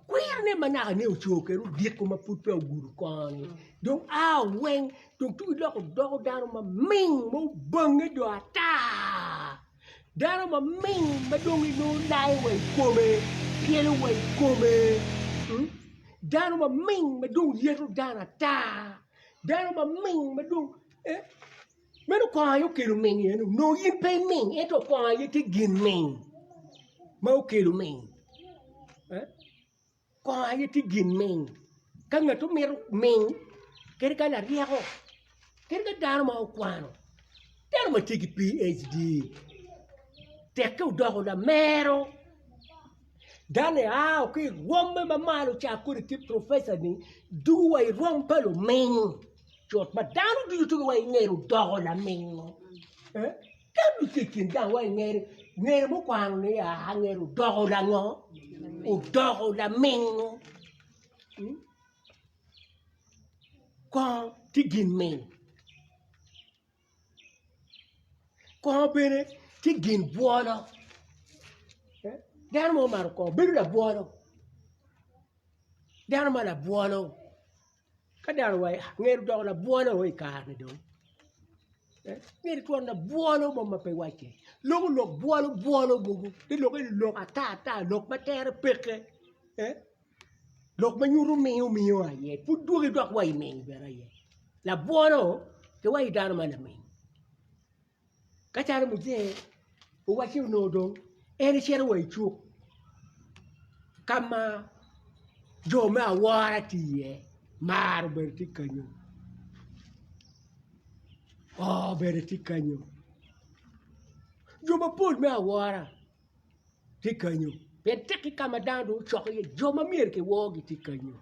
kwirone ma naka ni oco kwede odiko ma pud peya ogudo kongo-ni dong a weng dong tung iloko doko dano maming ma obange dong ata dano maming ma dong inongo layo wa i kome pyelo wa i kome dano maming ma dong yeto dano ata dano maming ma dong Meno kongo aye okelo ming eno, onongo in pe iming ento kongo aye tye gin ming ma okelo ming kongo aye tye gin ming ka ngat omito ming kadi ka laryeko kadi ka dano ma okwano dano ma tye ki PHD tekke odoko lamero dano ea ki i rwomme ma malo ca kodi tye professor-ni dugo wa i rwom pa luming. Cut ma dano ducu tye wa i ngete odoko lamingo dano ducu tye i kin gang wa i ngete ngete mukwano ni aa ngete odoko lango odoko lamingo kongo tye gin ming kongo bene tye gin bwolo dano ma omato kongo bedo labwolo dano ma labwolo. Ka dano owaco nget odoko labwolo i kare-ni dong nget twon labwolo mo ma pe wacce loko lok bwolo bwolo mogo ci lok eni lok ata ata lok ma tere peke lok ma nyuto mingo mingo aye pud dwogi dok wa i ming bene aye labwolo ki wa i dano ma laming. Ka calo muzee owacci onongo dong en ecito wa i cuk ka ma jo me awora tye iye mar obedo tye kenyo oo bene tye kenyo jo mapol me awora tye kenyo pien tekki ka ma dano dong ocokke iye jo ma myero kiworgi tye kenyo.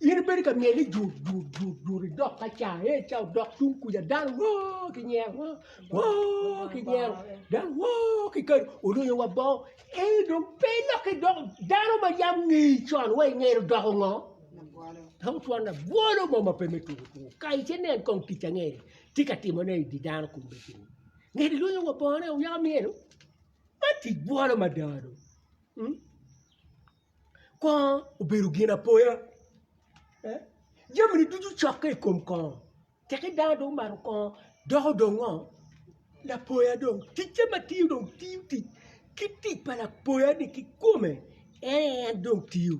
In ibedo ka myel ni jut jut jut jut idok ka ca ee ca odok tung kuca dano woo ki nyero woo woo ki nyero dano woo ki kado olunyo wa bongo ee dong pe ilokke idoko dano ma yam ngeyi con wa ingeye odoko ngo doko twon labwolo mo ma pe me tuko tuko ka ice nen kong tic ange tye ka timone i di dano kombeddi-ni ngedi lunyo wa bongone oyaka myelo man tic bwolo mada do. Kongo obedo gin apoya jamini ducu cokke i kom kongo teki dano dong omato kongo doko dong ngo lapoya dong ticce ma tiyo dong tiyo tic ki tic pa lapoya ni kikome en aye en dong tiyo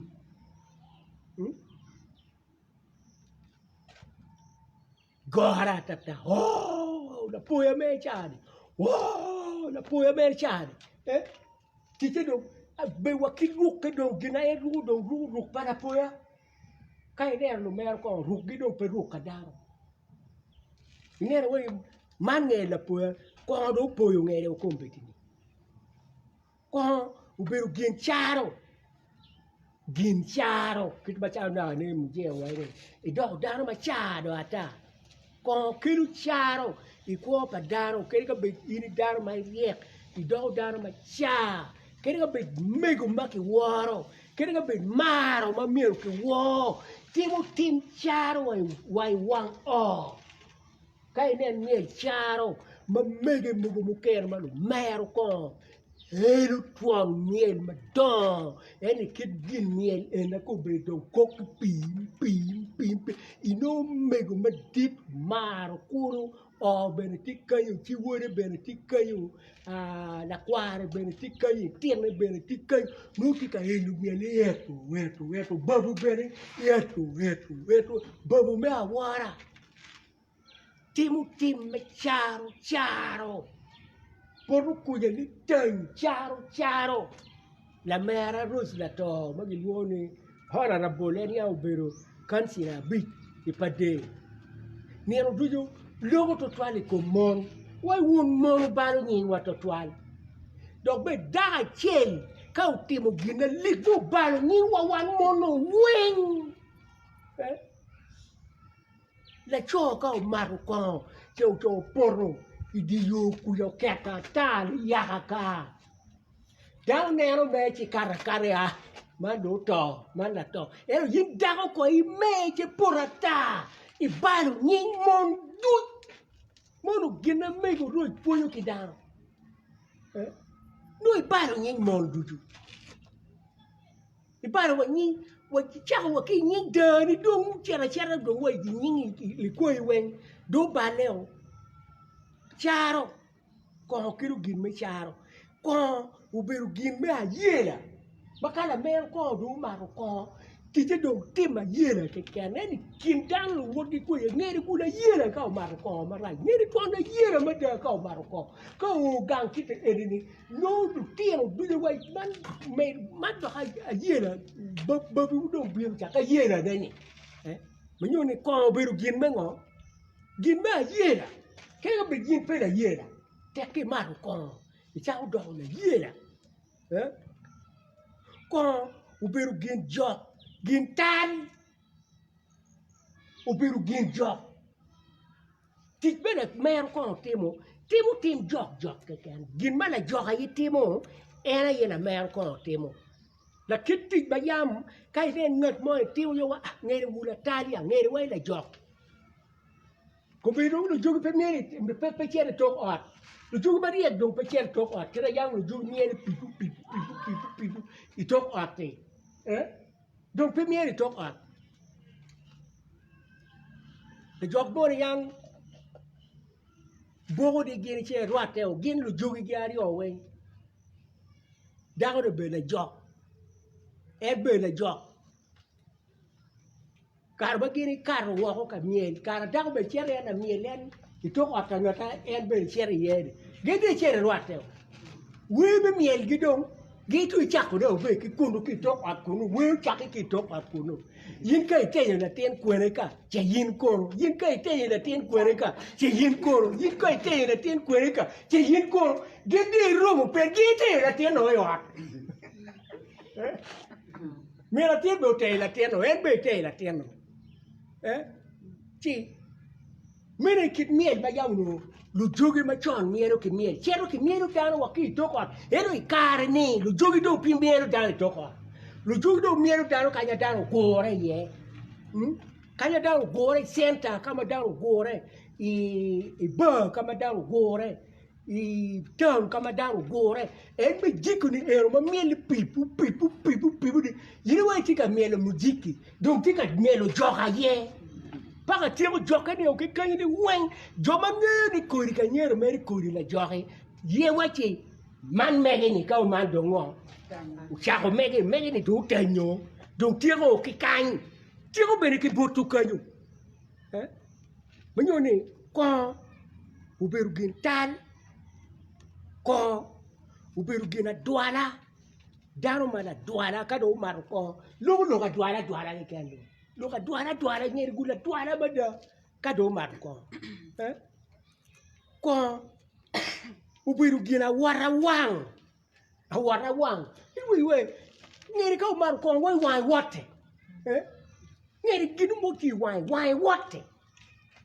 Goro atata oo lapoya mere ca-ni oo lapoya mere ca-ni ticce dong bedo wa ki rukke dong gin aye ruko dong ruko ruk pa lapoya ka ineno lumero kong rukgi dong pe ruk pa dano ineno wai man nge lapoya kongo dong opoyo ngede wa kombeddi-ni. Kongo obedo gin caro, gin caro kit macalo naka ni mujee owaco ni idoko dano ma car dong ata kongo kelo caro i kwo pa dano kadi ka bed in i dano ma iryek idoko dano ma car kadi ka bed mego ma kiworo kadi ka bed maro ma myero kiwor timo tim caro wa i wang oo. Ka inen myel caro ma mege mogo mukene ma lumero kongo. Elo twon myel madongo ento i kit gin myel eni ka obedo dong kok ki pii pii pii pii inongo mego madit omaro kulu oo bene tye kenyo ci wode bene tye kenyo lakware bene tye kenyo itine bene tye kenyo nongo tye ka elo myel ni eto eto eto babu bene eto eto eto babu me awora. Timo tim me caro caro poto kuca ni teng caro caro lamera Rose Lato ma gilwongo ni Honorable en aye obedo kancila abic i Pader nino ducu loko tutwal i kom mon wai wun mon wubalo nyingwa tutwal dok bene dako acel ka otimo gin malik nongo obalo nyingwa wan mon-nu weng. Laco ka omako kongo ce opoto i dye yo kuca oketo ata niyaka ka dano neno mere ci kato akata aa man dong oto man lato ento in dako kong imer ci ipoto ata ibalo nying mon duc mono gin ma mego roc pwonyo ki dano nongo ibalo nying mon ducu. Ibalo wa nying icako wa ki i nying dani dong ocito acita dong wa i nying likwayi weng dong oballe-o caro kongo kelo gin me caro kongo obedo gin me ayela ma ka lamero kongo dong omako kongo ticce dong timo ayela keken ento i kin dano luwotgi kwede ngene kulu ayela ka omato kongo marac ngene twon ayela mada ka omato kongo ka oo gang kite eni-ni Nongo lutino ducu wa man man dok ayela babiwu dong bino cak ayelane ni ma nyuto ni kongo obedo gin me ngo gin me ayela kadi bed in pe layela tek ka imato kongo icako doko layela kongo obedo gin jok gin tal obedo gin jok. Tic me lamero kono timo, timo tim jok jok keken gin ma lajok aye timo en aye lamero kono timo lakit tic ma yam ka inen ngat mo itimo nyo wa ngene wu latal ya ngene wa lajok kombeddi dong lujogi pe myero pe cito i tok ot lujogi maryek dong pe cito i tok ot kit ma yam lujogi myelo pipu pipu pipu pipu pipu i tok ot-ti dong pe myero i tok ot. Lujok moni yam boko-ni gin ce rwatte-o gin lujogi aryo weng dako-ni obedo lajok en bene lajok kare ma gin gikato woko ka myel kare dako bene cito iye lamyel en i tok ot ka nget ma en bene cito iye-ni gin dong gicito irwatte wer me myelgi dong gitye cako dong obed ki kunu ki i tok ot kunu wer ocakke ki i tok ot kunu in ka itenyo latin kwene ka ce in kono in ka itenyo latin kwene ka ce in kono in ka itenyo latin kwene ka ce in kono gin dong iromo pe gitenyo latin-nu i ot min latin bene otenyo latin-nu en bene etenyo latin-nu ci Meno aye kit myel ma yam onongo lujogi macon myelo ki myel, cito kimyelo dano wa ki i tok ot. Ento i kare-ni lujogi dong pe myelo dano i tok ot. Lujogi dong myelo dano kanya dano ogure iye, kanya dano ogure i centa ka ma dano ogure, i bar ka ma dano ogure. I taun ka ma dano ogure, en mujiki-ni eno ma myel-li pipu pipu pipu pipu-ni, in iwaci tye ka myelo mujiki, dong tye ka myelo jok aye. Paka tyeko jokke-ni ki kenyo-ni weng, jo ma ngeyo ni kodi ka nyero mere kodi lajoki, ye wacci man mege-ni ka man dong ngo, ocako mege, mege-ni dong otenyo, dong tyeko ki kany, tyeko bene ki buto kenyo. Ma nyuto ni kongo obedo gin tal, kongo obedo gin adwala, dano ma ladwala ka dong omato kongo loko lok adwala adwala keken dong lok adwala adwala nyen gul adwala mada ka dong omato kongo kongo obedo gin awota wang awota wang ngene ka omato kongo wai wange wote ngene gin mo tye i wange wange wote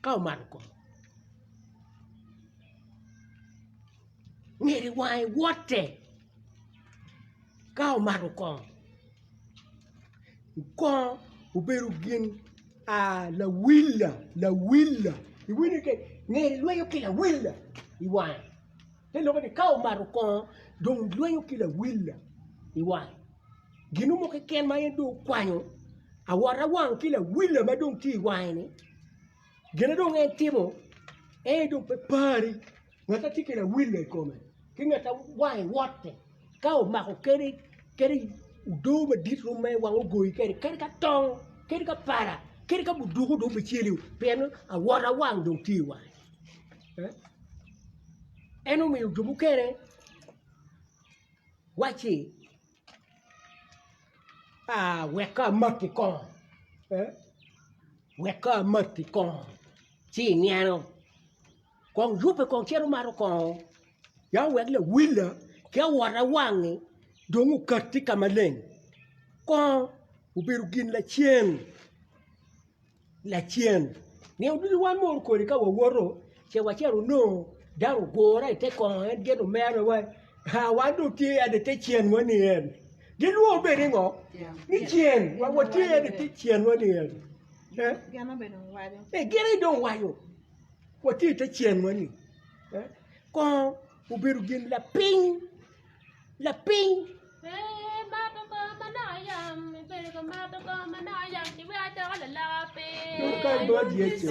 ka omato kongo ngene wange wote ka omato kongo kongo obedo gin lawila lawila iwinjo ngene lwenyo ki lawila i wange. Te lokke ni ka omato kongo dong lwenyo ki lawil i wange. Gin mo keken ma en dong okwanyo awota wang ki lawil ma dong tye i wange-ni, gin ma dong en timo en dong pe pari ngat ma tye ki lawil i kome ki ngat ma wange wotte ka omako kadi kadi odoo madit rume wange ogoyi kwede kadi ka tong kadi ka pala kadi ka muduku dong obiceli pien awota wang dong tye i wange. En omiyo jo mukene wacci aa wek ka amati kongo wek ka amati kongo ci ineno kong yubbe kong cito mato kongo yam wek lawila ki awota wangi dong okatti ka maleng kongo obedo gin lacen. Lacen, nino ducu wan mono kodi ka wawoto, ce wacito onongo dano ogure i te kongo en gin omera wa, aa wan dong tye en i te cen wa ni en. Gilwongo bene ni ngo? Ni cen, wa watye en i te cen wa ni en. Eh? Eh, gin aye dong waco, watye i te cen wa ni. Eh? Kongo obedo gin lapiny. Lapiny. Kany bot Yecu.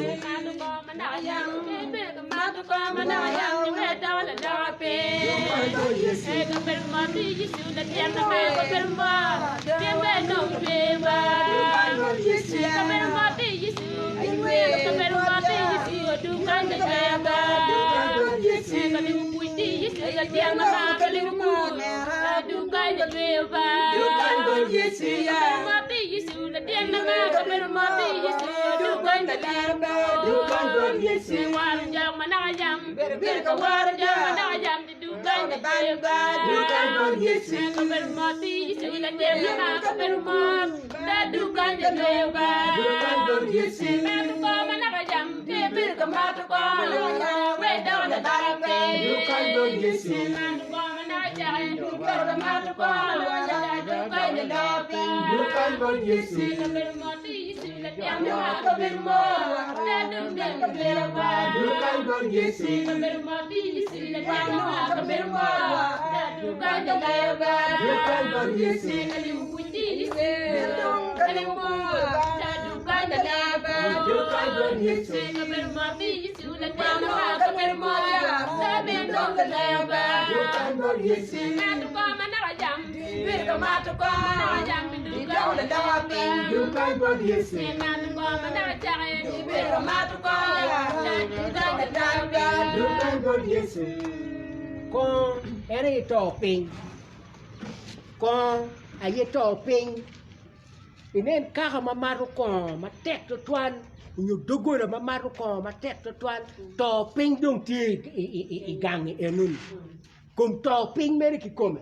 Kongo en aye to piny, kongo aye to piny inen kaka ma mato kongo matek tutwal nyo dogola ma mato kongo matek tutwal to piny dong tye i gangi enoni kom to piny mere kikome.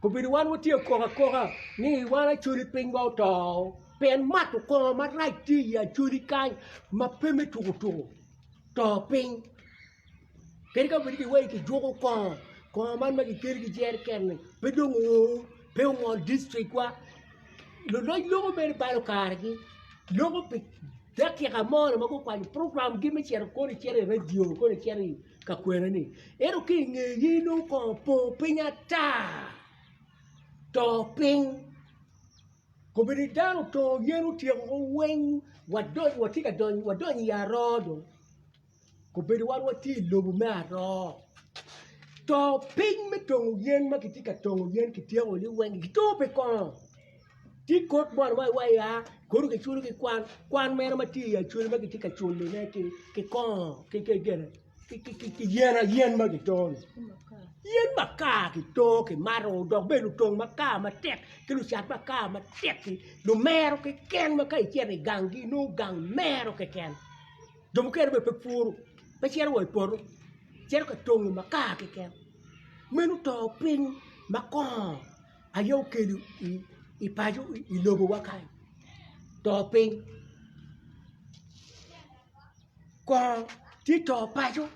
Obedo wan watye akok akoka ni wan acholi pinywa oto pien mato kongo marac tye i acholi kany ma pe me tuko tuko to piny kadi ka obedo ni kijuko kongo, kongo man ma kikelo ki jeriken-ni pe dong oo pe ongol dictrikwa luloc loko mere balo karegi loko pi dakika mo ma gukwanyo program-gi me cito kono icito i redio kono icito i ka kwene ni ento ki i ngeye nongo kongo opong piny ata to piny kobedo dano otongo yen otyeko weng wadonyo watye ka donyo wadonyo i aroo dong kobedo wan watye i lobo me aroo to piny me tongo yen ma kitye ka tongo yen kityeko ni weng gitongo pi kongo tye kot moni ma iwaci ya kono kiculo ki kwan, kwan meno ma tye i acwali ma kitye ka culone ki kongo ki gine ki yen ayen ma kitongo-ni yen makar kitongo kimato dok bene lutong makar matek ki lucat makar matek-ki lumero keken ma ka icito i ganggi inongo gang mero keken jo mukene bene pe puro pe cito wa i poto cito ka tongo makar keken meno to piny ma kongo aye okelo i paco i lobowa kany to piny kongo tye to paco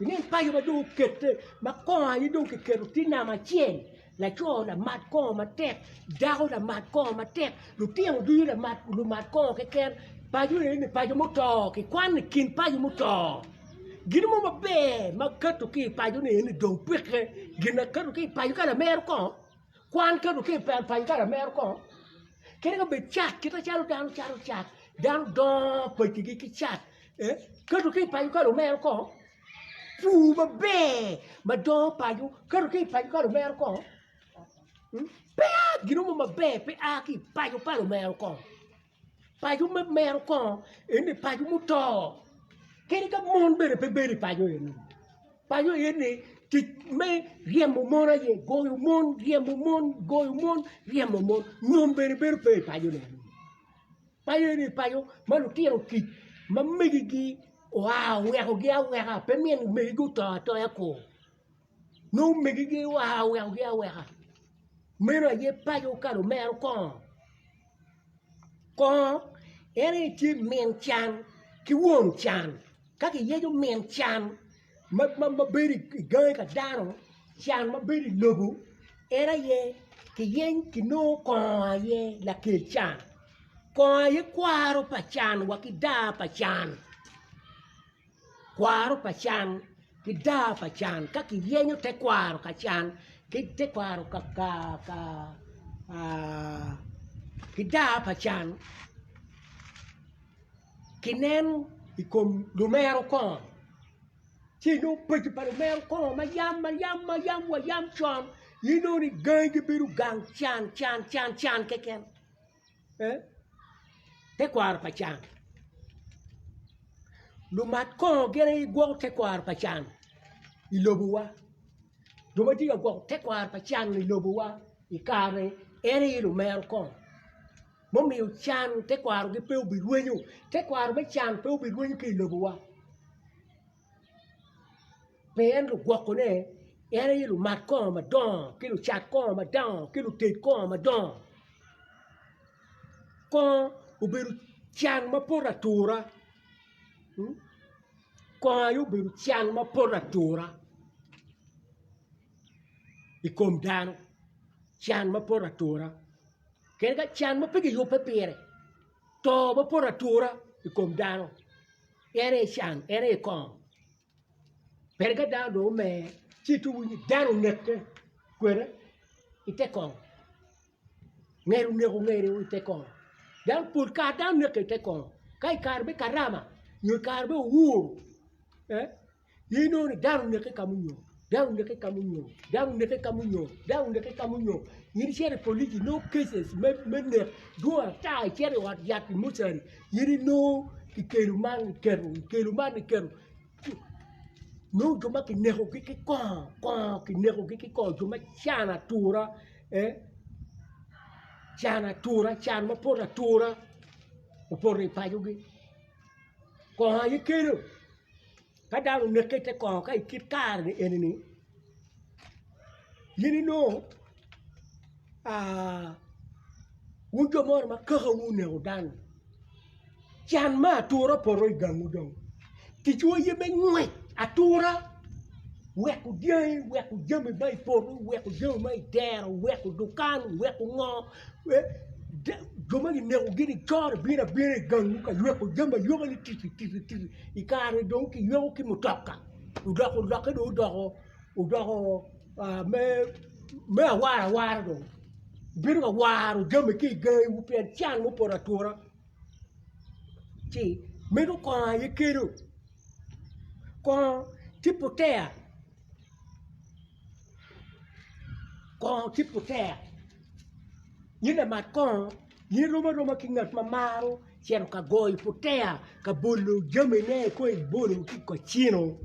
inen paco ma dong okete ma kongo aye dong kiketo tye namba acel laco lamat kongo matek dako lamat kongo matek lutino ducu lumat kongo keken paco eni paco muto kikwano i kin paco muto. Gin mo maber ma keto ki i paco ni eni dong peke, gin na keto ki i paco ka lamero kongo, kwan keto ki i paco ka lamero kongo, kadi ka bed cat kit macalo dano cato cat, dano dongo pacigi ki cat, keto ki i paco ka lumero kongo, pur maber ma dongo paco keto ki i paco ka lumero kongo, pe a gin mo maber pe a ki i paco pa lumero kongo. Paco me mero kongo eni paco muto kadi ka mon bene pe bedo i paco eni paco eni tic me ryemo mon aye goyo mon ryemo mon goyo mon ryemo mon nyom bene bedo pe i paco ni paco eni paco ma lutino kic ma megigi oa owekogi aweka pe min megigi oto atoya kor nongo megigi oa owekogi aweka meno aye paco ka lumero kongo. Kongo en aye tye min can ki won can ka kiyeco min can ma bedo i gangi pa dano can ma bedo i lobo en aye kiyeny kinongo kongo aye lakel can kongo aye kwaro pa can wa ki daa pa can. Kwaro pa can ki daa pa can ka kiyenyo tekwaro ka can ki tekwaro ki daa pa can kinen i kom lumero kongo ci inongo peci pa lumero kongo ma yam ma yam ma yam wa yam con inongo ni gangi gibedo gang can can can can keken. Tekwaro pa can lumat kongo gin aye gigwoko tekwaro pa can i lobowa jo ma tye ka gwoko tekwaro pa can i lobowa i kare-ni en aye lumero kongo mumiyo can tekwarogi pe obirwenyo tekwaro me can pe obirwenyo ki i lobowa. Pien lugwokone en aye lumat kongo madongo ki lucat kongo madongo ki luted kongo madongo kongo obedo can ma poto atura kongo aye obedo can ma poto atura i kom dano can ma poto atura kadi ka can ma pe giyubbe pire to ma poto atura i kom dano. En aye can, en aye kongo. Pien ka dano dong omer, ci itye winyo ni dano oneke kwede i te kongo. Ngede oneko ngede i te kongo. Dano pol kare dano neke i te kongo. Ka i kare me karama nyo i kare me owur, eh, In inongo ni dano oneke ka munyo, dano oneke ka munyo, dano oneke ka munyo, dano oneke ka munyo. In icito i polic inongo cases me nek dwong ata icito i ot yat i mucari in inongo kikelo man kiketo, kikelo man kiketo. Nongo jo ma kinekogi ki kongo, kongo kinekogi ki kongo jo ma can atura eh can atura can ma poto atura opoto i pacogi kongo aye kelo. Ka dano oneke i te kongo ka i kit kare-ni eni-ni, in inongo wun jo mo ma kakawu oneko dano, can me atura opoto i gangwu dong, ticwu aye me ngwec atura weko dyangi, weko jami ma i poto, weko jami ma i dero, weko dukan, weko ngo. Jo ma kinekogi-ni coro bino abina i gangwu ka yweko jami ayweka ni titi titi titi i kare-ni dong kiyweko ki mutoka odoko lokke dong odoko odoko me awara awara dong ibedo ka waro jami ki i gangiwu pien can mupoto atura ci meno kongo aye kelo kongo tye potea. Kongo tye potea in lamat kongo in irom aroma ki ngat ma maro cito ka goyo potea ka bolo jamine kong ibolo ki kacino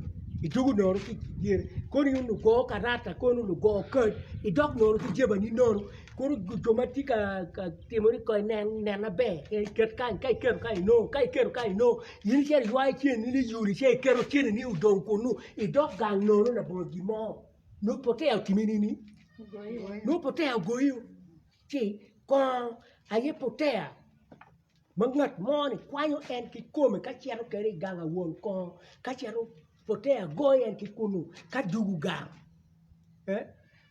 idwogo nono ki dyere kono in lugo karata kono lugo kad idok nono ki jabani nono kono jo ma tye ka timo ni kong inen nen maber ket kany ka iketo kany inongo ka iketo kany inongo in icito iywayo cente ni iyulo ci iketo cente ni odong kunu idok gang nono labongo gin mo nongo potea otimi nini? Nongo potea ogoyi ci kongo aye potea ma ngat mo ni kwanyo en kikome ka cito kwede i gang won kongo ka cito potea goyo en ki kunu ka dugo gang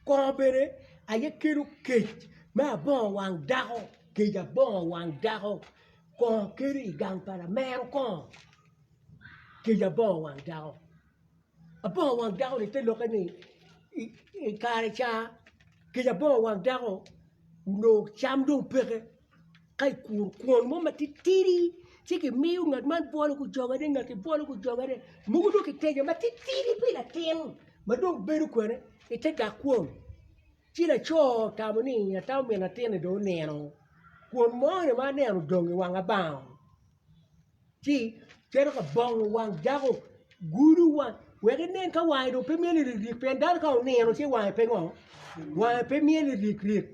kongo bene aye kelo kec me abongo wang dako kec abongo wang dako kongo kelo i gang pa lamero kongo kec abongo wang dako. Abongo wang dako-ni te lokke ni i kare ca kec abongo wang dako onongo cam dong peke ka ikuro kwon mo matitidi ci kimiyo ngat man bwolo gujogane ngat-ti bwolo gujogane mogo dong kitedo matitidi pi latin ma dong bedo kwene ite dak kwon. Ci laco otamo ni atamo min latin-ni dong onino kwon mo-ni ma aneno odong i wang abango ci cito ka bongo wang dako gudo wang wek inen ka wange dong pe myel rikrik pien dano ka onino ci wange pe ngo wange pe myel rikrik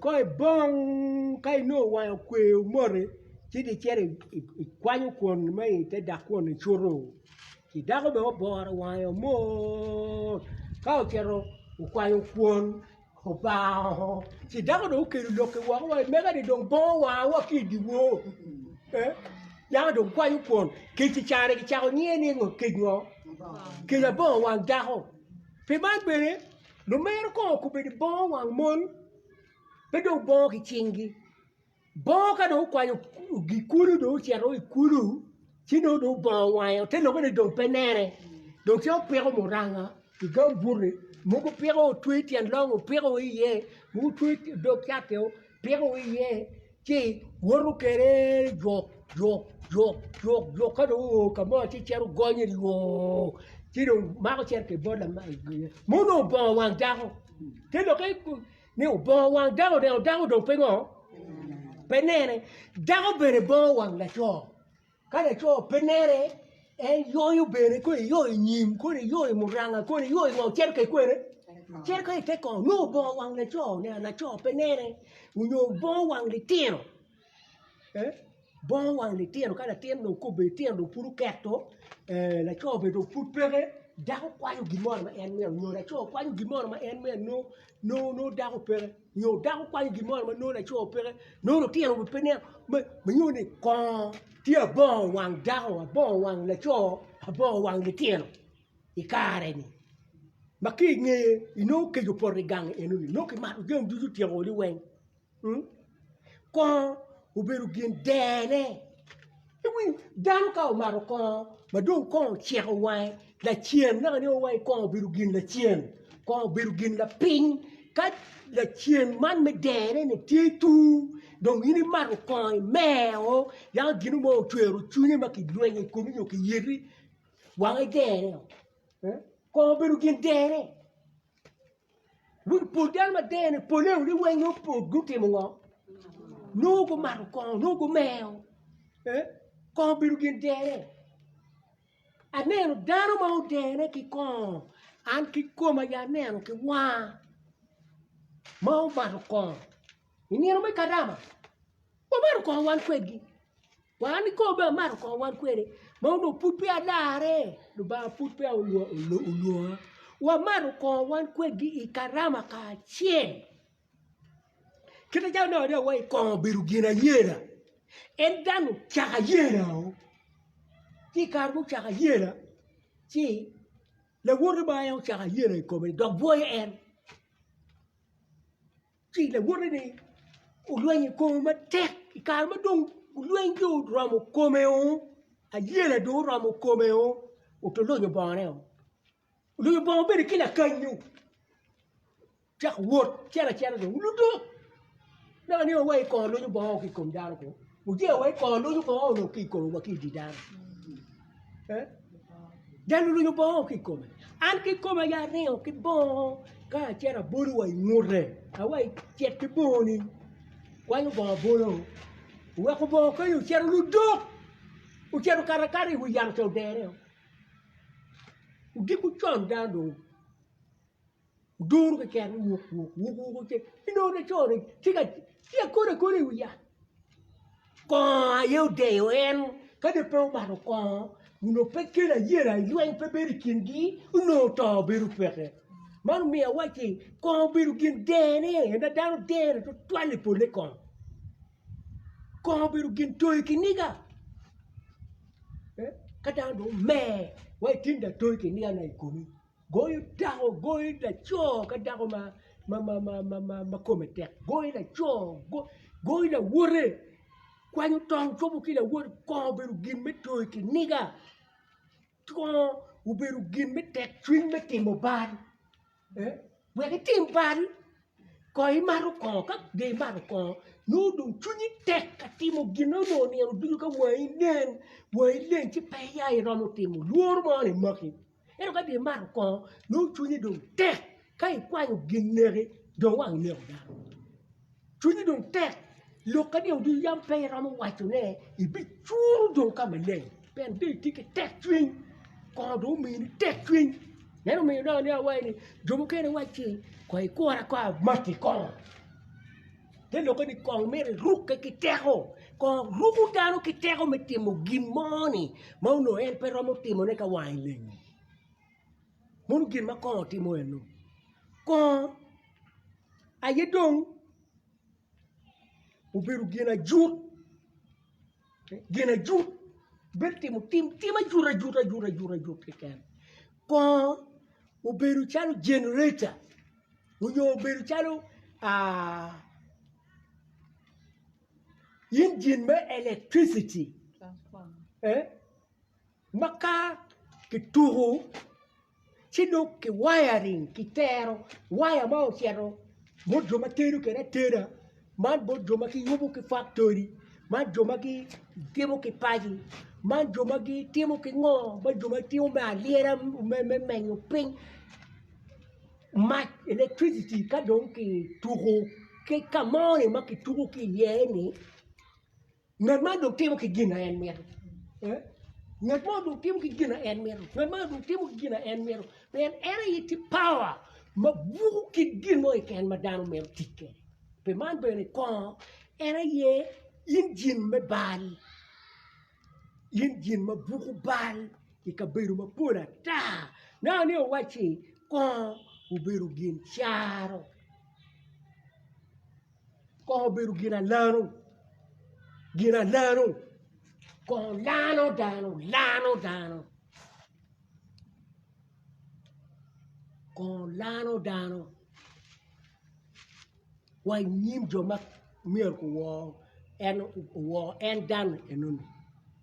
kong ibong ka inongo wange okweyo moti ci dong icito ikwanyo kwon ma ite dak kwon-ni icuto. Ci dako bene oboro wange mot ka ocito okwanyo kwon obango ci dako dong okelo lokke woko wa mega-ni dong bongo wanga wa ki i dyewor dako dong kwanyo kwon kec i caro kicako nyiye ni kec ngo kec abongo wang dako pi man bene lumero kong okobedo bongo wang mon pe dong bongo ki cinggi. Bongo ka dong okwanyo gikulu dong ocito i kulu ci nongo dong bongo wange te lobbe ni dong pe nene dong ci opiko muranga i gambuti mogo piko otweyo tyen long opiko iye mogo otweyo dog cati opiko iye ci woto kwede juk juk juk juk juk ka dong oo ka mo ci cito gonyo yoo ci dong mako cito kwede bot lamac mogo dong obongo wang dako te lokke Ni obongo wang dako oneno dako dong pe ngo? Pe nene. Dako bene bongo wang laco. Ka laco pe nene, en yoyo bene koni eyoyo nyim, koni eyoyo muranga, koni eyoyo ngo, cito kwede kwene? Cito kwede i te kongo. Nongo obongo wang laco, oneno laco pe nene. Onyo bongo wang litino. Bongo wang litino ka latin dong kobbe litino dong pud oketo laco bene dong pud peke dako kwanyo gin mo ma en mito nyo laco kwanyo gin mo ma en mito nongo dako peke nyo dako kwanyo gin mo ma nongo laco peke nongo lutino bene pe niang ma nyuto ni kongo tye abongo wang dako abongo wang laco abongo wang litino i kare-ni ma ki i ngeye inongo kec opoto i gang enoni nongo kimato jami ducu otyeko liweng. Kongo obedo gin dene dano ka omato kongo ma dong kongo oceko wange lacen naka ni wa kongo obedo gin lacen kongo obedo gin lapiny ka lacen man me dene ni tye tur dong in imato kongo imero yako gin mo ocwero cwinyi ma kilwenyo i komi nyo kiyeti wange dene kongo obedo gin dene. Pol dano ma dene pole ni weng nongo gutimo ngo? Nongo gumato kongo, nongo gumero. Kongo obedo gin dene. Aneno dano ma odene ki kongo, an kikoma aye aneno ki wanga ma omato kongo i nino me karama wamato kongo wan kwedgi. Wan i kome amato kongo wan kwede ma onongo pud peya alarre, Lubanga pud peya olwonga. Wamato kongo wan kwedgi i karama kacel. Kit macalo nongo adada wa i kongo obedo gin ayela, en dano ocako ayela o. Ci i kare ma ocako ayela, ci lawote ma en ocako ayela i kome-ni dok bwoyo en. Ci lawote-ni olwenyo i kome matek i kare ma dong lweny dong oromo kome-o, ayela dong oromo kome-o, oto olunyo bongone-o, olunyo bongo bene ki lakanyu cako wot cito acita dong ludok naka ni wa i kongo lunyo bongo ki i kom dano ko ojeo wa i kongo lunyo bongo onongo ki i kome wa ki i di dano. Dano olunyo bongo ki i kome. An kikoma aye aringo ki bongo ka acito abolo wa i ngute. Awaci cit ki bongoni, kwanyo bongo abolo, oweko bongo kenyo ocito ludok, ocito okato akata i wi yat ocito odere. Odiko con dano dong Oduro keken wuk wuk wuk wuk ci inongo laco-ni tye ka tye akodo akoda i wi yat kongo aye odeyo en ka dong pe omato kongo onongo pe kelo ayela lweny pe bedo i kingi onongo to bedo peke man omiyo awacci kongo obedo gin dene ma dano dene tutwal i pole kongo kongo obedo gin toyo kiniga ka dano dong omer wa itin dong atoyo kiniga na i komi. Goyo dako, goyo laco ka dako ma kome tek, goyo laco, goyo lawote, kwanyo tong cobo ki lawote, kongo obedo gin me toyo kiniga, kongo. obedo gin me tekcwiny me timo bal. Wek itim bal, kong imato kongo, ka dong imato kongo nongo dong cwinyi tek ka timo gin ma onongo nino ducu ka wangi nen, wangi leng ci pe ya iromo timo lworo mo ni maki. Ento ka dong imato kongo nongo cwinyi dong tek ka ikwanyo gin neki dong wang ineko dano. Cwinyi dong tek lok ka nino ducu yam pe iromo wacone ibicuro dong ka maleng pien dong itye ki tekcwiny kongo dong omini tekcwiny meno omiyo inongo ni awaci ni jo mukene wacci kong ikura kong amati kongo te lokke ni kongo myero irukke ki teko kongo ruko dano ki teko me timo gin mo-ni ma onongo en pe romo timone ka wange leng mono gin ma kongo timo eno kongo aye dong obedo gin ajut gin ajut bedo timo tim tim ajut ajut ajut ajut ajut keken kongo obedo calo generator onyo obedo calo engine me electricity ma ka kituko ci dong ki wiring kitero waya ma ocito bot jo ma tedo kwede ateda man bot jo ma giyubo ki faktori man jo ma gitimo ki paci man jo ma gitimo ki ngo man jo ma gitimo me alyera me menyo piny mac electricity ka dong kituko ki ka mo-ni ma kituko ki iye-ni. Ngat man dong timo ki gin ma en mito. Ngat mo dong timo ki gin ma en mito. Ngat man dong timo ki gin ma en mito. Pien en aye tye power ma buko kit gin mo keken ma dano mito tic kwede. Pi man bene kongo en aye injin me bal, injin ma buko bal i kabedo mapol ata. Naka ni owacci kongo obedo gin caro. Kongo obedo gin alano, gin alano, kongo lano dano, lano dano, kongo lano dano wa i nyim jo ma myero guwor en owor en dano enoni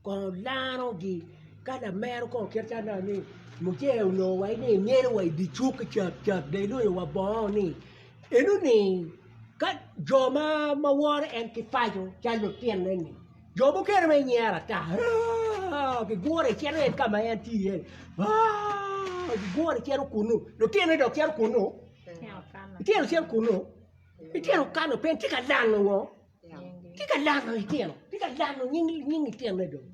kongo lanogi ka lamero kong kit calo ni muje onongo wa ni emyelo wa idye cuk cat cat dong ilunyo wa bongo ni Enoni ka jo ma woro en ki paco calo lutinne-ni, jo mukene ma ginyero ata gigure gicito en ka ma en tye iye-ni gigure gicito kunnu, lutinne dok cito kunnu, litino cito kunnu, litino kano pien tye ka lano ngo? Tye ka lano litino, tye ka lano nying litinne dong.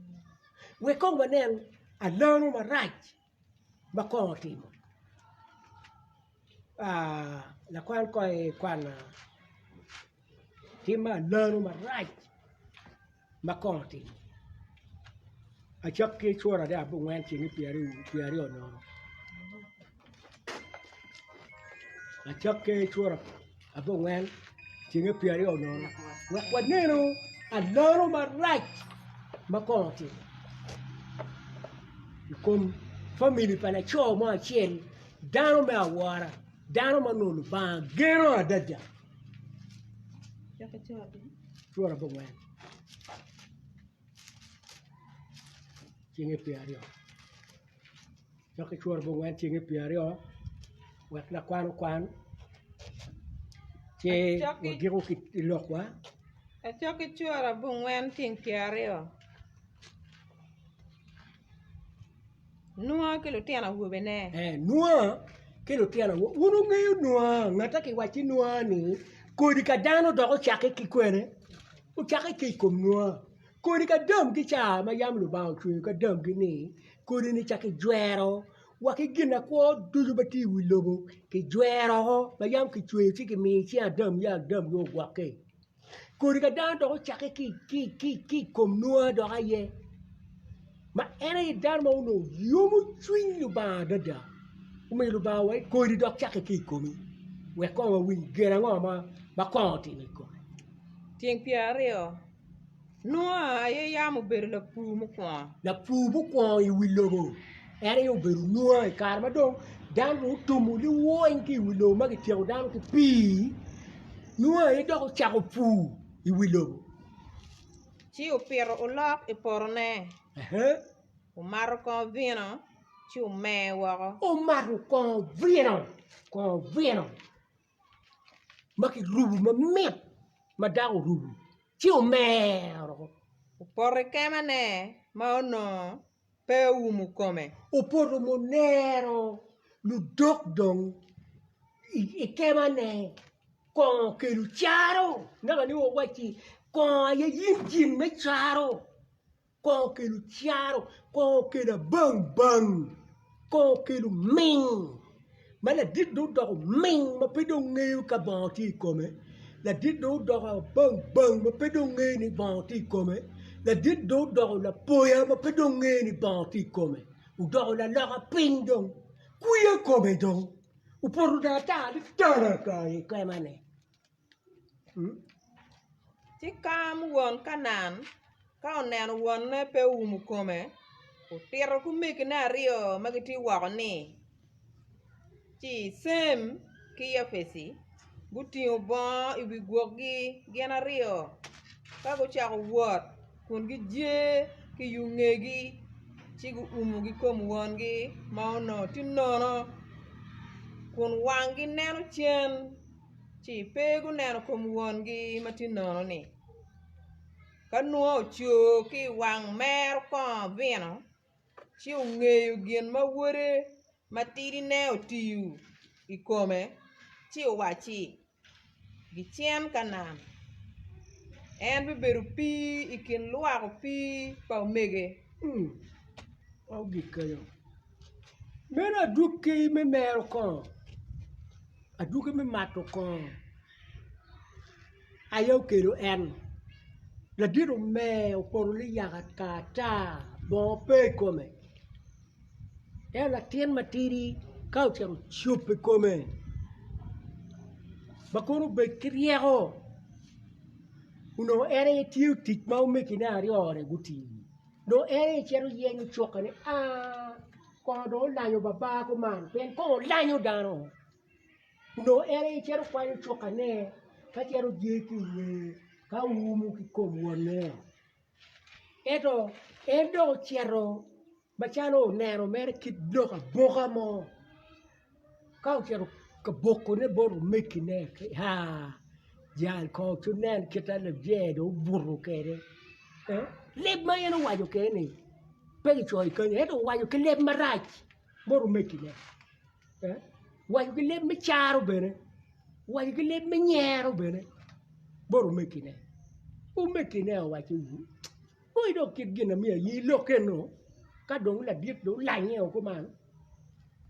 Wek kong wanen alano marac ma kongo otimo. Lakwan kong ikwana tim me alano marac ma kongo otimo acak ki cura me abongwen ceng pyeraryo nono acak ki cura abongwen cenge pyeraryo nono wek wanenu alano marac ma kongo otimo i kom famili pa laco mo acel dano me awora dano ma onongo Lubanga geno adada cura abongwen cenge pyeraryo. Dok icwero bongwen cenge pyeraryo wek lakwan okwan ci wagiko ki lokwa. Acok ki cwero abongwen tyeng pyeraryo Nua ki lutino awobene. Nua ki lutino awobe wun wungeyo Nua ngat ma kiwacci Nua-ni kodi ka dano dok ocakke ki kwene? Ocakke ki i kom Nua. Kodi ka damgi ca ma yam Lubanga ocweyo ki adamgi-ni, kodi-ni ca kijwero wa ki ginakwo ducu ma tye i wi lobo kijwero woko ma yam kicweyo ci kimiyo i cing Adam ya Adam aye ogwokke. Kodi ka dano dok ocakke ki i kom Nua dok aye ma en aye dano ma onongo yomo cwiny Lubanga adada omiyo Lubanga owaco ni kodi dok cakke ki i komi wek kong wawiny gin ango ma kongo otimo i kome. Tyeng pyeraryo. Nua aye yam obedo lapur mukwongo. Lapur mukwongo i wi lobo en aye obedo Nua i kare ma dong dano dong otumo liwony ki i wi lobo ma kityeko dano ki pii, Nua aye dok ocako pur i wi lobo. Ci opito olok i potone, omato kongo vino. ci omer woko. Omato kongo vino, kongo vino ma kirubo mamit ma dako orubo ci omer woko. Opoto i kemane ma onongo pe oumo kome. Opoto munero ludok dong i kemane kongo okelo caro naka ni wawacci kongo aye injin me caro. Kongo okelo caro, kongo okelo abangbang, kongo okelo ming ma ladit dong odoko ming ma pe dong ngeyo ka bongo tye i kome, ladit dong odoko abangbang ma pe dong ngeyo ni bongo tye i kome, ladit dong odoko lapoya ma pe dong ngeyo ni bongo tye i kome, odoko laloka piny dong kwiya kome dong opoto dong ata ni tana kany i kema-ni. Ci Kam won Kanaan ka oneno wonne pe oumo kome, otito ki omegine aryo ma gitye woko ni, Ci Cem ki Yafeci gutingo bongo i wi gwokgi gin aryo, ka gucako wot kun gijye ki yo ngegi, ci guumo ki kom wongi ma onongo tye nono, kun wanggi neno cen. ci pe guneno kom wongi ma tye nono-ni. Ka Nua oco ki i wang mero kongo vino, ci ongeyo gin ma wode matidine otiyo i kome, ci owacci, Gicen Kanaan, en bibedo opii i kin lwak opii pa omege. Meno adwogi me mero kongo, adwogi me mato kongo aye okelo en ladit omer opoto liyak ata bongo pe i kome ento latin matidi ka ocito ocobo i kome ma kono obed ki ryeko onongo en aye tiyo tic ma omegine aryo-ni gutiyo. Dong en aye cito yenyo cuka ni aa kono dong olanyo baba kuman pien kono olanyo dano onongo en aye cito kwanyo cukane ka cito jwe ki inge ka umo ki kom wonne ento en dong ocito macalo oneno mere kit lok aboka mo Ka ocito ka bokone bot omegine aa jal kong ci wunen kit ma lajer dong obuto kwede leb ma en owaco kwede-ni pe kicoyo kenyo ento owaco ki leb marac bot omegine owaco ki leb me caro bene owaco ki leb me nyero bene bot omegine omegine owacci kong idok kit gin ma myero aye ilok eno ka dong ladit dong olanye kuman.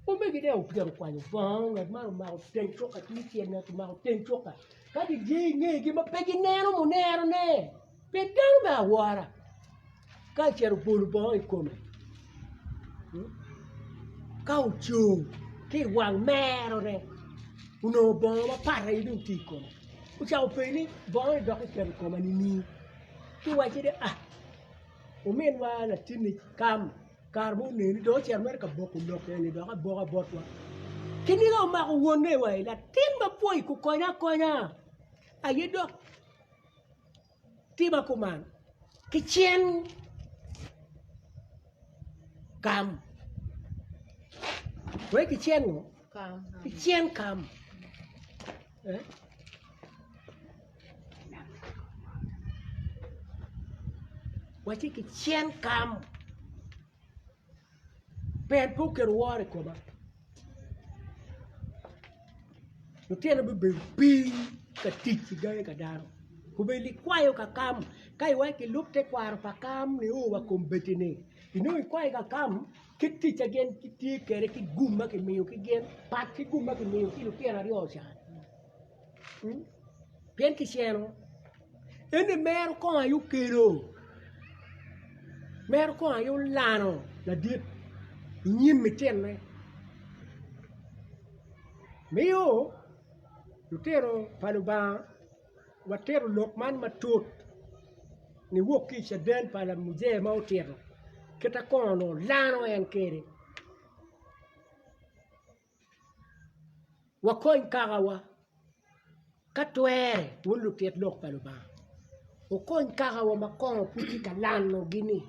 Omegine opyero okwanyo bongo ngat man omako teng cuka tungcel ngat omako teng cuka ka gitye i ngegi ma pe gineno munerone pien dano me awora ka ocito obolo bongo i kome ka ocung ki i wang merone onongo bongo mapat aye dong tye i kome ocako penyo ni bongo-ni dok kiketo i koma nining? Ci owacce ni ah ominwa latinni kam. Kare mo oneni dong ocito mere ka boko lok eni dok aboka botwa. Kiniga omako wonne wa i latin ma pwoyi kukonya akonya aye dok tima kuman ki cen kam. Wek ki cen ngo? Ki cen kam. Eh? Wacci ki cen kam pien pe oketo woro i koma lutino gubedo piny ka tic i gangi ka dano obedo likwayo ka kam ka iwaco kilub tekwaro pa kam nio wa kombeddi-ni inongo ikwayo ka kam kit tic ma gin gitye kwede ki gum ma kimiyo ki gin pat ki gum ma kimiyo ki lutino aryo ca. Pien kiceno eni mero kong aye okelo mero kong aye olano ladit i nyim mitine miyo lutino pa Lubanga watito lok man matut niwok ki i caden pa lamujee ma otito kit ma kong onongo olano en kwede. Wakony kakawa ka twere wun lutit lok pa Lubanga, wukony kakawa ma kongo pud tye ka lanogi-ni.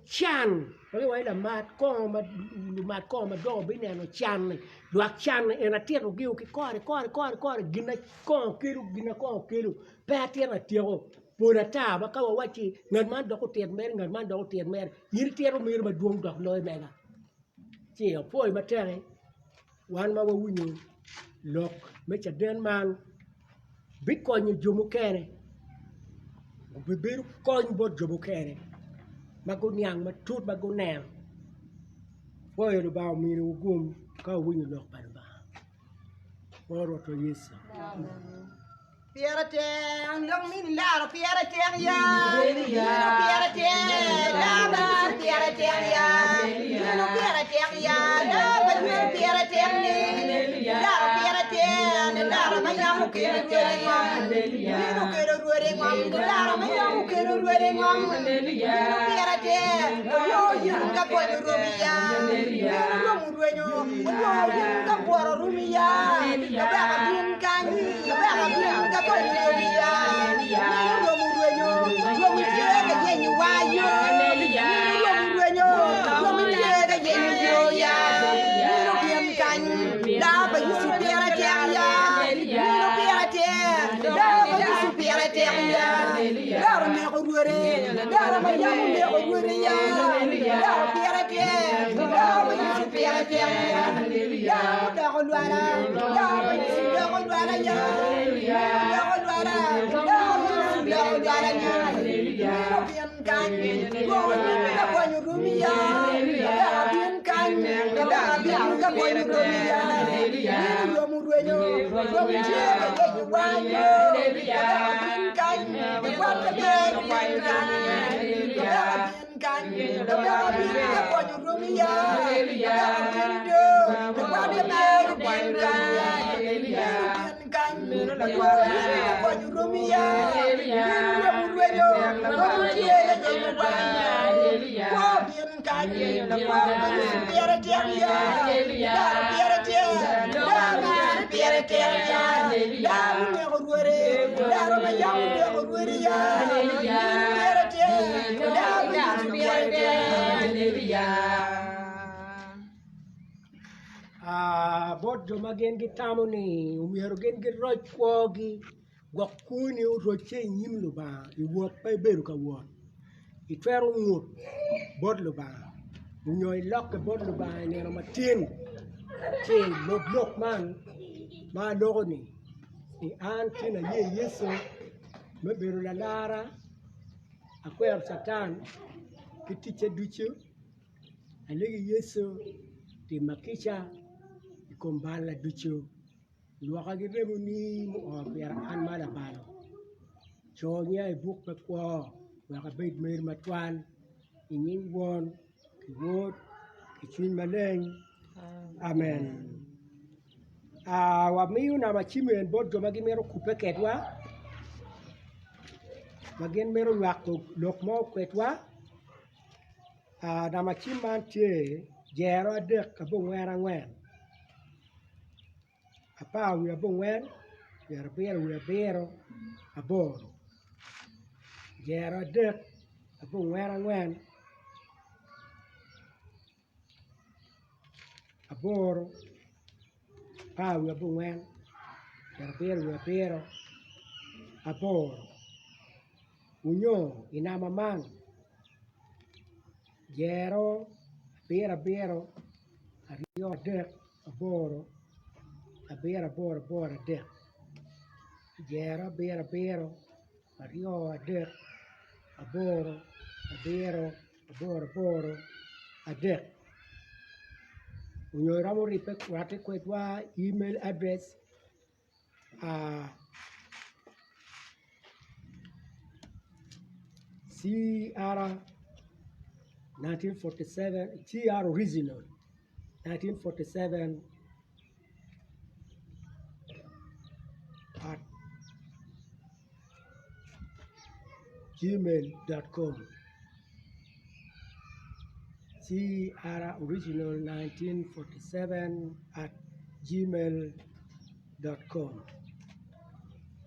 can ma giwaco ni lamat kongo ma lumat kongo madongo bineno can-ni lwak can-ni en atitogi ki kore kore kore kore gin ma kongo kelo gin ma kongo kelo pe atito atyeko pol ata ma ka wawacci ngat man dok otit mere ngat man dok otit mere in itito mere madwong dok loyo mega ci apwoyo matek-ki wan ma wawinyo lok me caden man bikonyo jo mukene obibedo kony bot jo mukene ma guniang matut ma guneno apwoyo Lubanga ominiwu gum ka wuwinyo lok pa Lubanga. Woro Rwotwa Yecu. Pire tek lok mini laro pire tek ya Mino pire tek laro pire tek ya Mino pire tek ya laro mino pire tek ni laro pire tek ni laro ma yam okelo rwede ngom Mino okelo rwede ngom ni laro ma yam okelo rwede ngom Mino pire tek olwongo yin ka konyo romi ya Mino romo rwenyo olwongo yin ka bworo romi ya Kabaka bin kany Kabaka bin ka konyo romi ya Mino romo rwenyo romi tye ka yenyo wa yo Mino romo rwenyo romi tye ka yenyo yo ya Mino bin kany laa pa Yecu pire tek ya Mino pire tek laa pa Yecu pire tek ya Laro neko rwode laro ma yam oneko rwode ya Laro pire tek laa pa Yecu pire tek ya Laro odoko lwala laa pa Yecu doko lwala ya Mino doko lwala laa pa Yecu doko lwala ya Mino bin kany lwongo nyingi ka konyo romi ya Kabaka bin kany kabaka bin ka konyo romi ya Mino romo rwenyo romi tye ka yenyo wanyo Kabaka bin kany lakwat maber bin kany Kabaka bin kany kabaka bin ka konyo romi ya kabaka bin do lakwat maber bin kany mino bin kany lakwat bin ka konyo romi ya mino romo rwenyo romi tye ka yenyo wanyo kwo bin kany lakwat pa Yecu pire tek ya laro pire tek laro pa Yecu pire tek ya laro oneko rwode laro ma yam oneko rwode ya mino pire tek Bot jo ma gin gitamo ni myero gin giroc kwogi gwok kwoni orocce i nyim Lubanga i wot ma ibedo ka wot itwero ngut bot Lubanga nyo ilokke bot Lubanga i nino matin ci ilub lok man ma aloko-ni ni an tin aye Yecu me bedo lalara. Akwero Catan ki ticce ducu, alegi Yecu tima kica i kom balla ducu, lwoka ki remoni mua pira an ma labalo, co nyinga i buk me kwo wek abed meri matwal i nying Won ki Wod ki Cwiny Maleng. Amen. Wamiyo namba cim eni bot jo ma gimito kubbe kwedwa ma gin mito nywako lok mo kwedwa namba cim man tye jero adek abongwen angwen apar wiye abongwen pyerabiro wiye abiro aboro jero adek abongwen angwen. Aboro apar wiye abongwen pyerabiro wiye abiro aboro onyo i namba man jero abiro abiro aryo adek aboro abiro aboro aboro adek jero abiro abiro aryo adek aboro abiro aboro aboro adek onyo iromo ribbe rwatte kwedwa i email address cr 1947 cr original 1947 at gmail.com croriginal1947 at gmail.com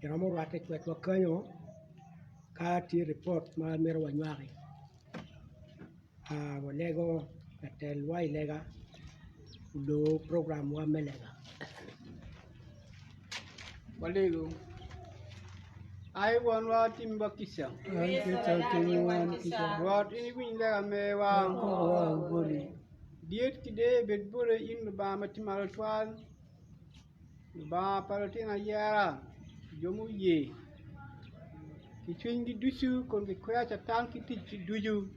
Iromo rwatte kwedwa kenyo ka tye ripot ma myero wanywaki. Walego latelwa i lega olor programwa me lega. Walego. Ai Wonwa, timwa kica. Rwot, in iwiny lega mewa. Dit ki deyo bed boti in Lubanga ma tye malo twal. Lubanga pa lutino ayera, jo muye ki cwinygi ducu kun gikwero Catan ki ticgi ducu.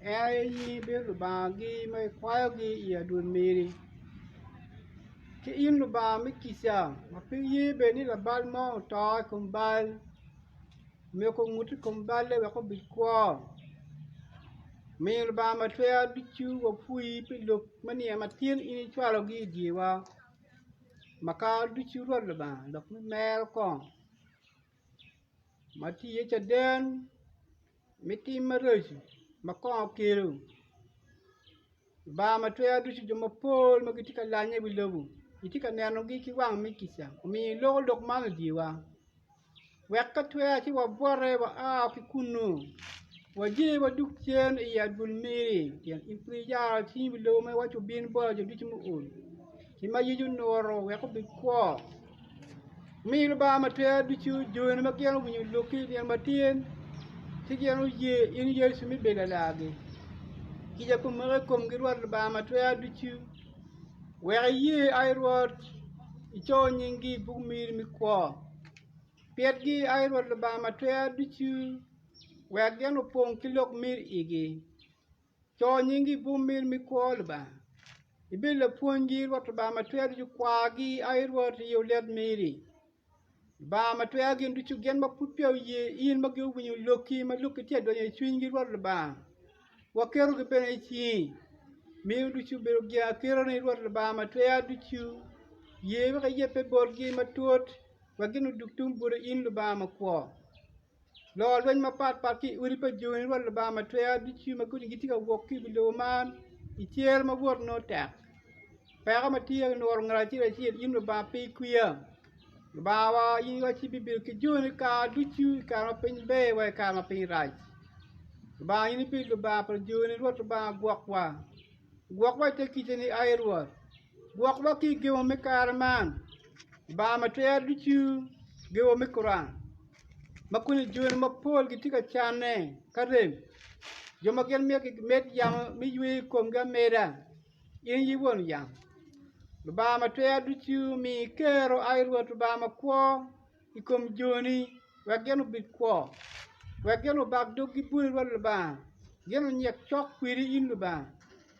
En aye nyingi bedo Lubangagi ma ikwayogi i adwol meri. Ki in Lubanga me kica ma pe iye bene ni labal mo oto i kom bal, myero ongut i kom balle wek obed kwo. Miyo Lubanga ma twer ducu wapwoyi pi lok me nino matin in icwalogi i dyerwa makato ducu Rwot Lubanga lok me mero kong ma tye iye caden me tim maraco ma kong okelo Lubanga ma twer ducu jo mapol ma gitye ka lanye i wi lobo itye ka nenogi ki wang me kica omiyo iloko lok man i dyerwa. Wek ka twer ci wabwote waa ki kunnu, wajer wadug cen i adwol meri, pien in pud iyaro cingi i wi lobo ma iwaco obin bot jo ducu muol, ki ma yec onuro wek obed kwo. Mi Lubanga ma twer ducu joni ma gin owinyo lokki i nino matin, ci gin oye in Yecu me bedo lalargi. Kica komaki i komgi Rwot Lubanga ma twer ducu, wek iye ai Rwot ico nyinggi i buk meri me kwo. Pitgi, ai Rwot Lubanga ma twer ducu, wek gin opong ki lok mir igi. Co nyinggi i buk mir me kwo, Lubanga. Ibed lapwonygi, Rwot Lubanga ma twer ducu, kwargi, ai Rwot, i olet miri. Lubanga ma twer gin ducu, gin ma pud peya oye in, ma gin owinyo lokki, ma lokki tye ka donyo i cwinygi, Rwot Lubanga, waketogi bene i cingi. Miyo ducu obedo gin aketani, Rwot Lubanga ma twer ducu. Ye wek iyebbe botgi matut. Wek gin odug tung boti in Lubanga makwo. Lor lweny mapatpat ki i odi pa joni Rwot Lubanga matwer ducu ma kodi gitye ka wok ki i wi lobo man i cer ma wot nongo tek. Peko ma tye ka nuro ngat acel acel in Lubanga pe ikwiya. Lubangawa in iwaci ibibedo ki joni kare ducu i kare ma piny ber wa i kare ma piny rac. Lubanga in ibedo Lubanga pa joni Rwot Lubanga gwokwa. Gwokwa i te kicani ai Rwot. Gwokwa ki i gemo me kare man, Lubanga ma twer ducu, gemo me Koran, ma koni joni mapol gitye ka canne ka rem, jo ma gin myero gimed yamo me yweyo i komgi ameda, in aye won yamo. Lubanga ma twer ducu mi kero ai Rwot Lubanga makwo i kom joni wek gin obed kwo, wek gin obak doggi boti Rwot Lubanga, gin onyik cok kwedi in Lubanga.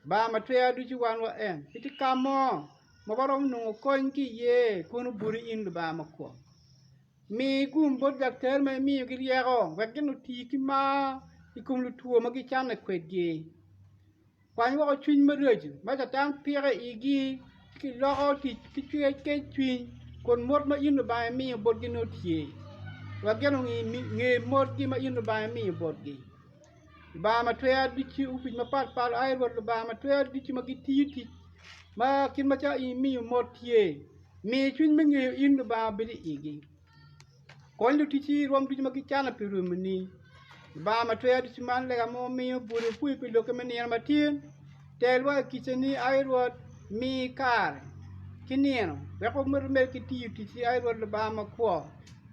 Lubanga ma twer ducu wan wa en, pe tye ka mo ma waromo nongo kony ki iye kono boti in Lubanga makwo. Mi gum bot daktar ma imiyogi ryeko wek gin oti ki mar i kom lutwo ma gicanne kwedgi. Kwany woko cwiny maraco ma Catan piko i igi ci giloko tic ki kec cwiny kun mot ma in Lubanga imiyo botgi nongo tye, wek gin onge motgi ma in Lubanga imiyo botgi. Lubanga ma twer ducu, opic mapatpat, ai Rwot Lubanga ma twer ducu ma gitiyo tic ma kit macalo in imiyo mot tye, mi cwiny me ngeyo in Lubanga obed i igi. Kony luticci i rwom ducu ma gicano pi romini. Lubanga ma twer ducu man lega ma omiyo boti opwoyi pi lokke me nino matin. Telwa i kicani, ai Rwot, mi kare ki nino wek wamed ki tiyo ticci, ai Rwot Lubanga makwo.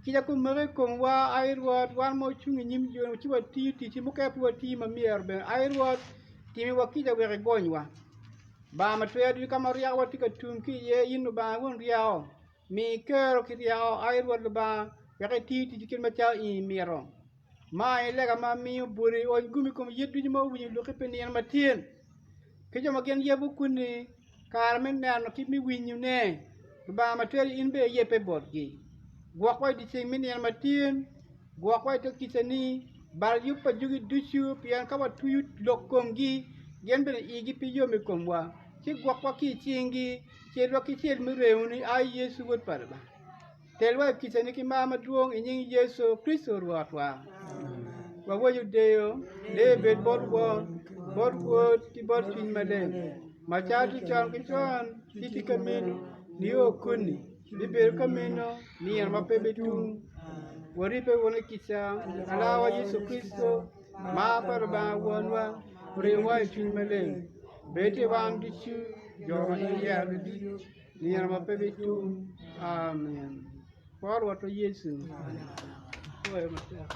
Kica komaki i komwa, ai Rwot, wan ma wacung i nyim joni ci watiyo ticci, mukene pe watiyo ma myero bene. Ai Rwot, timiwa kica wek igonywa. Lubanga ma twer ducu ka ma ryekowa tye ka tum ki iye, in Lubanga won ryeko. Mi kero ki ryeko, ai Rwot Lubanga, wek iti ticci kit macalo in imito. Ma aye lega ma amiyo boti, ony gum i kom yet ducu ma owinyo lokki pi nino matin, ki jo ma gin yebo koni kare me neno ki me winyone. Lubanga ma twero in bene iyebbe botgi. Gwokwa i dyeceng me nino matin, gwokwa i te kicani, bal yub pa jogi ducu, pien ka watuyo lok komgi, gin bene igi pe yom i komwa. Ci gwokwa ki i cingi, celwa ki cel me remoni, ai Yecu Wod pa Lubanga. Telwa i kicani ki mar madwong i nying Yecu Kricito Rwotwa. Wawaco deyo, deyo bed bot Won, bot Wod ki bot Cwiny Maleng, macalo tye con ki con, ki tye ka meno, nio koni, bibedo ka meno nino ma pe bitum. Waribbe wunu i kica, Alawa Yecu Kricito. Mar pa Lubanga Wonwa oribowa i Cwiny Maleng, bed i wan ducu jo ma in iyerogi ducu, nino ma pe bitum. Amen. Por Rwotwa Yecu. Pwoyo matek.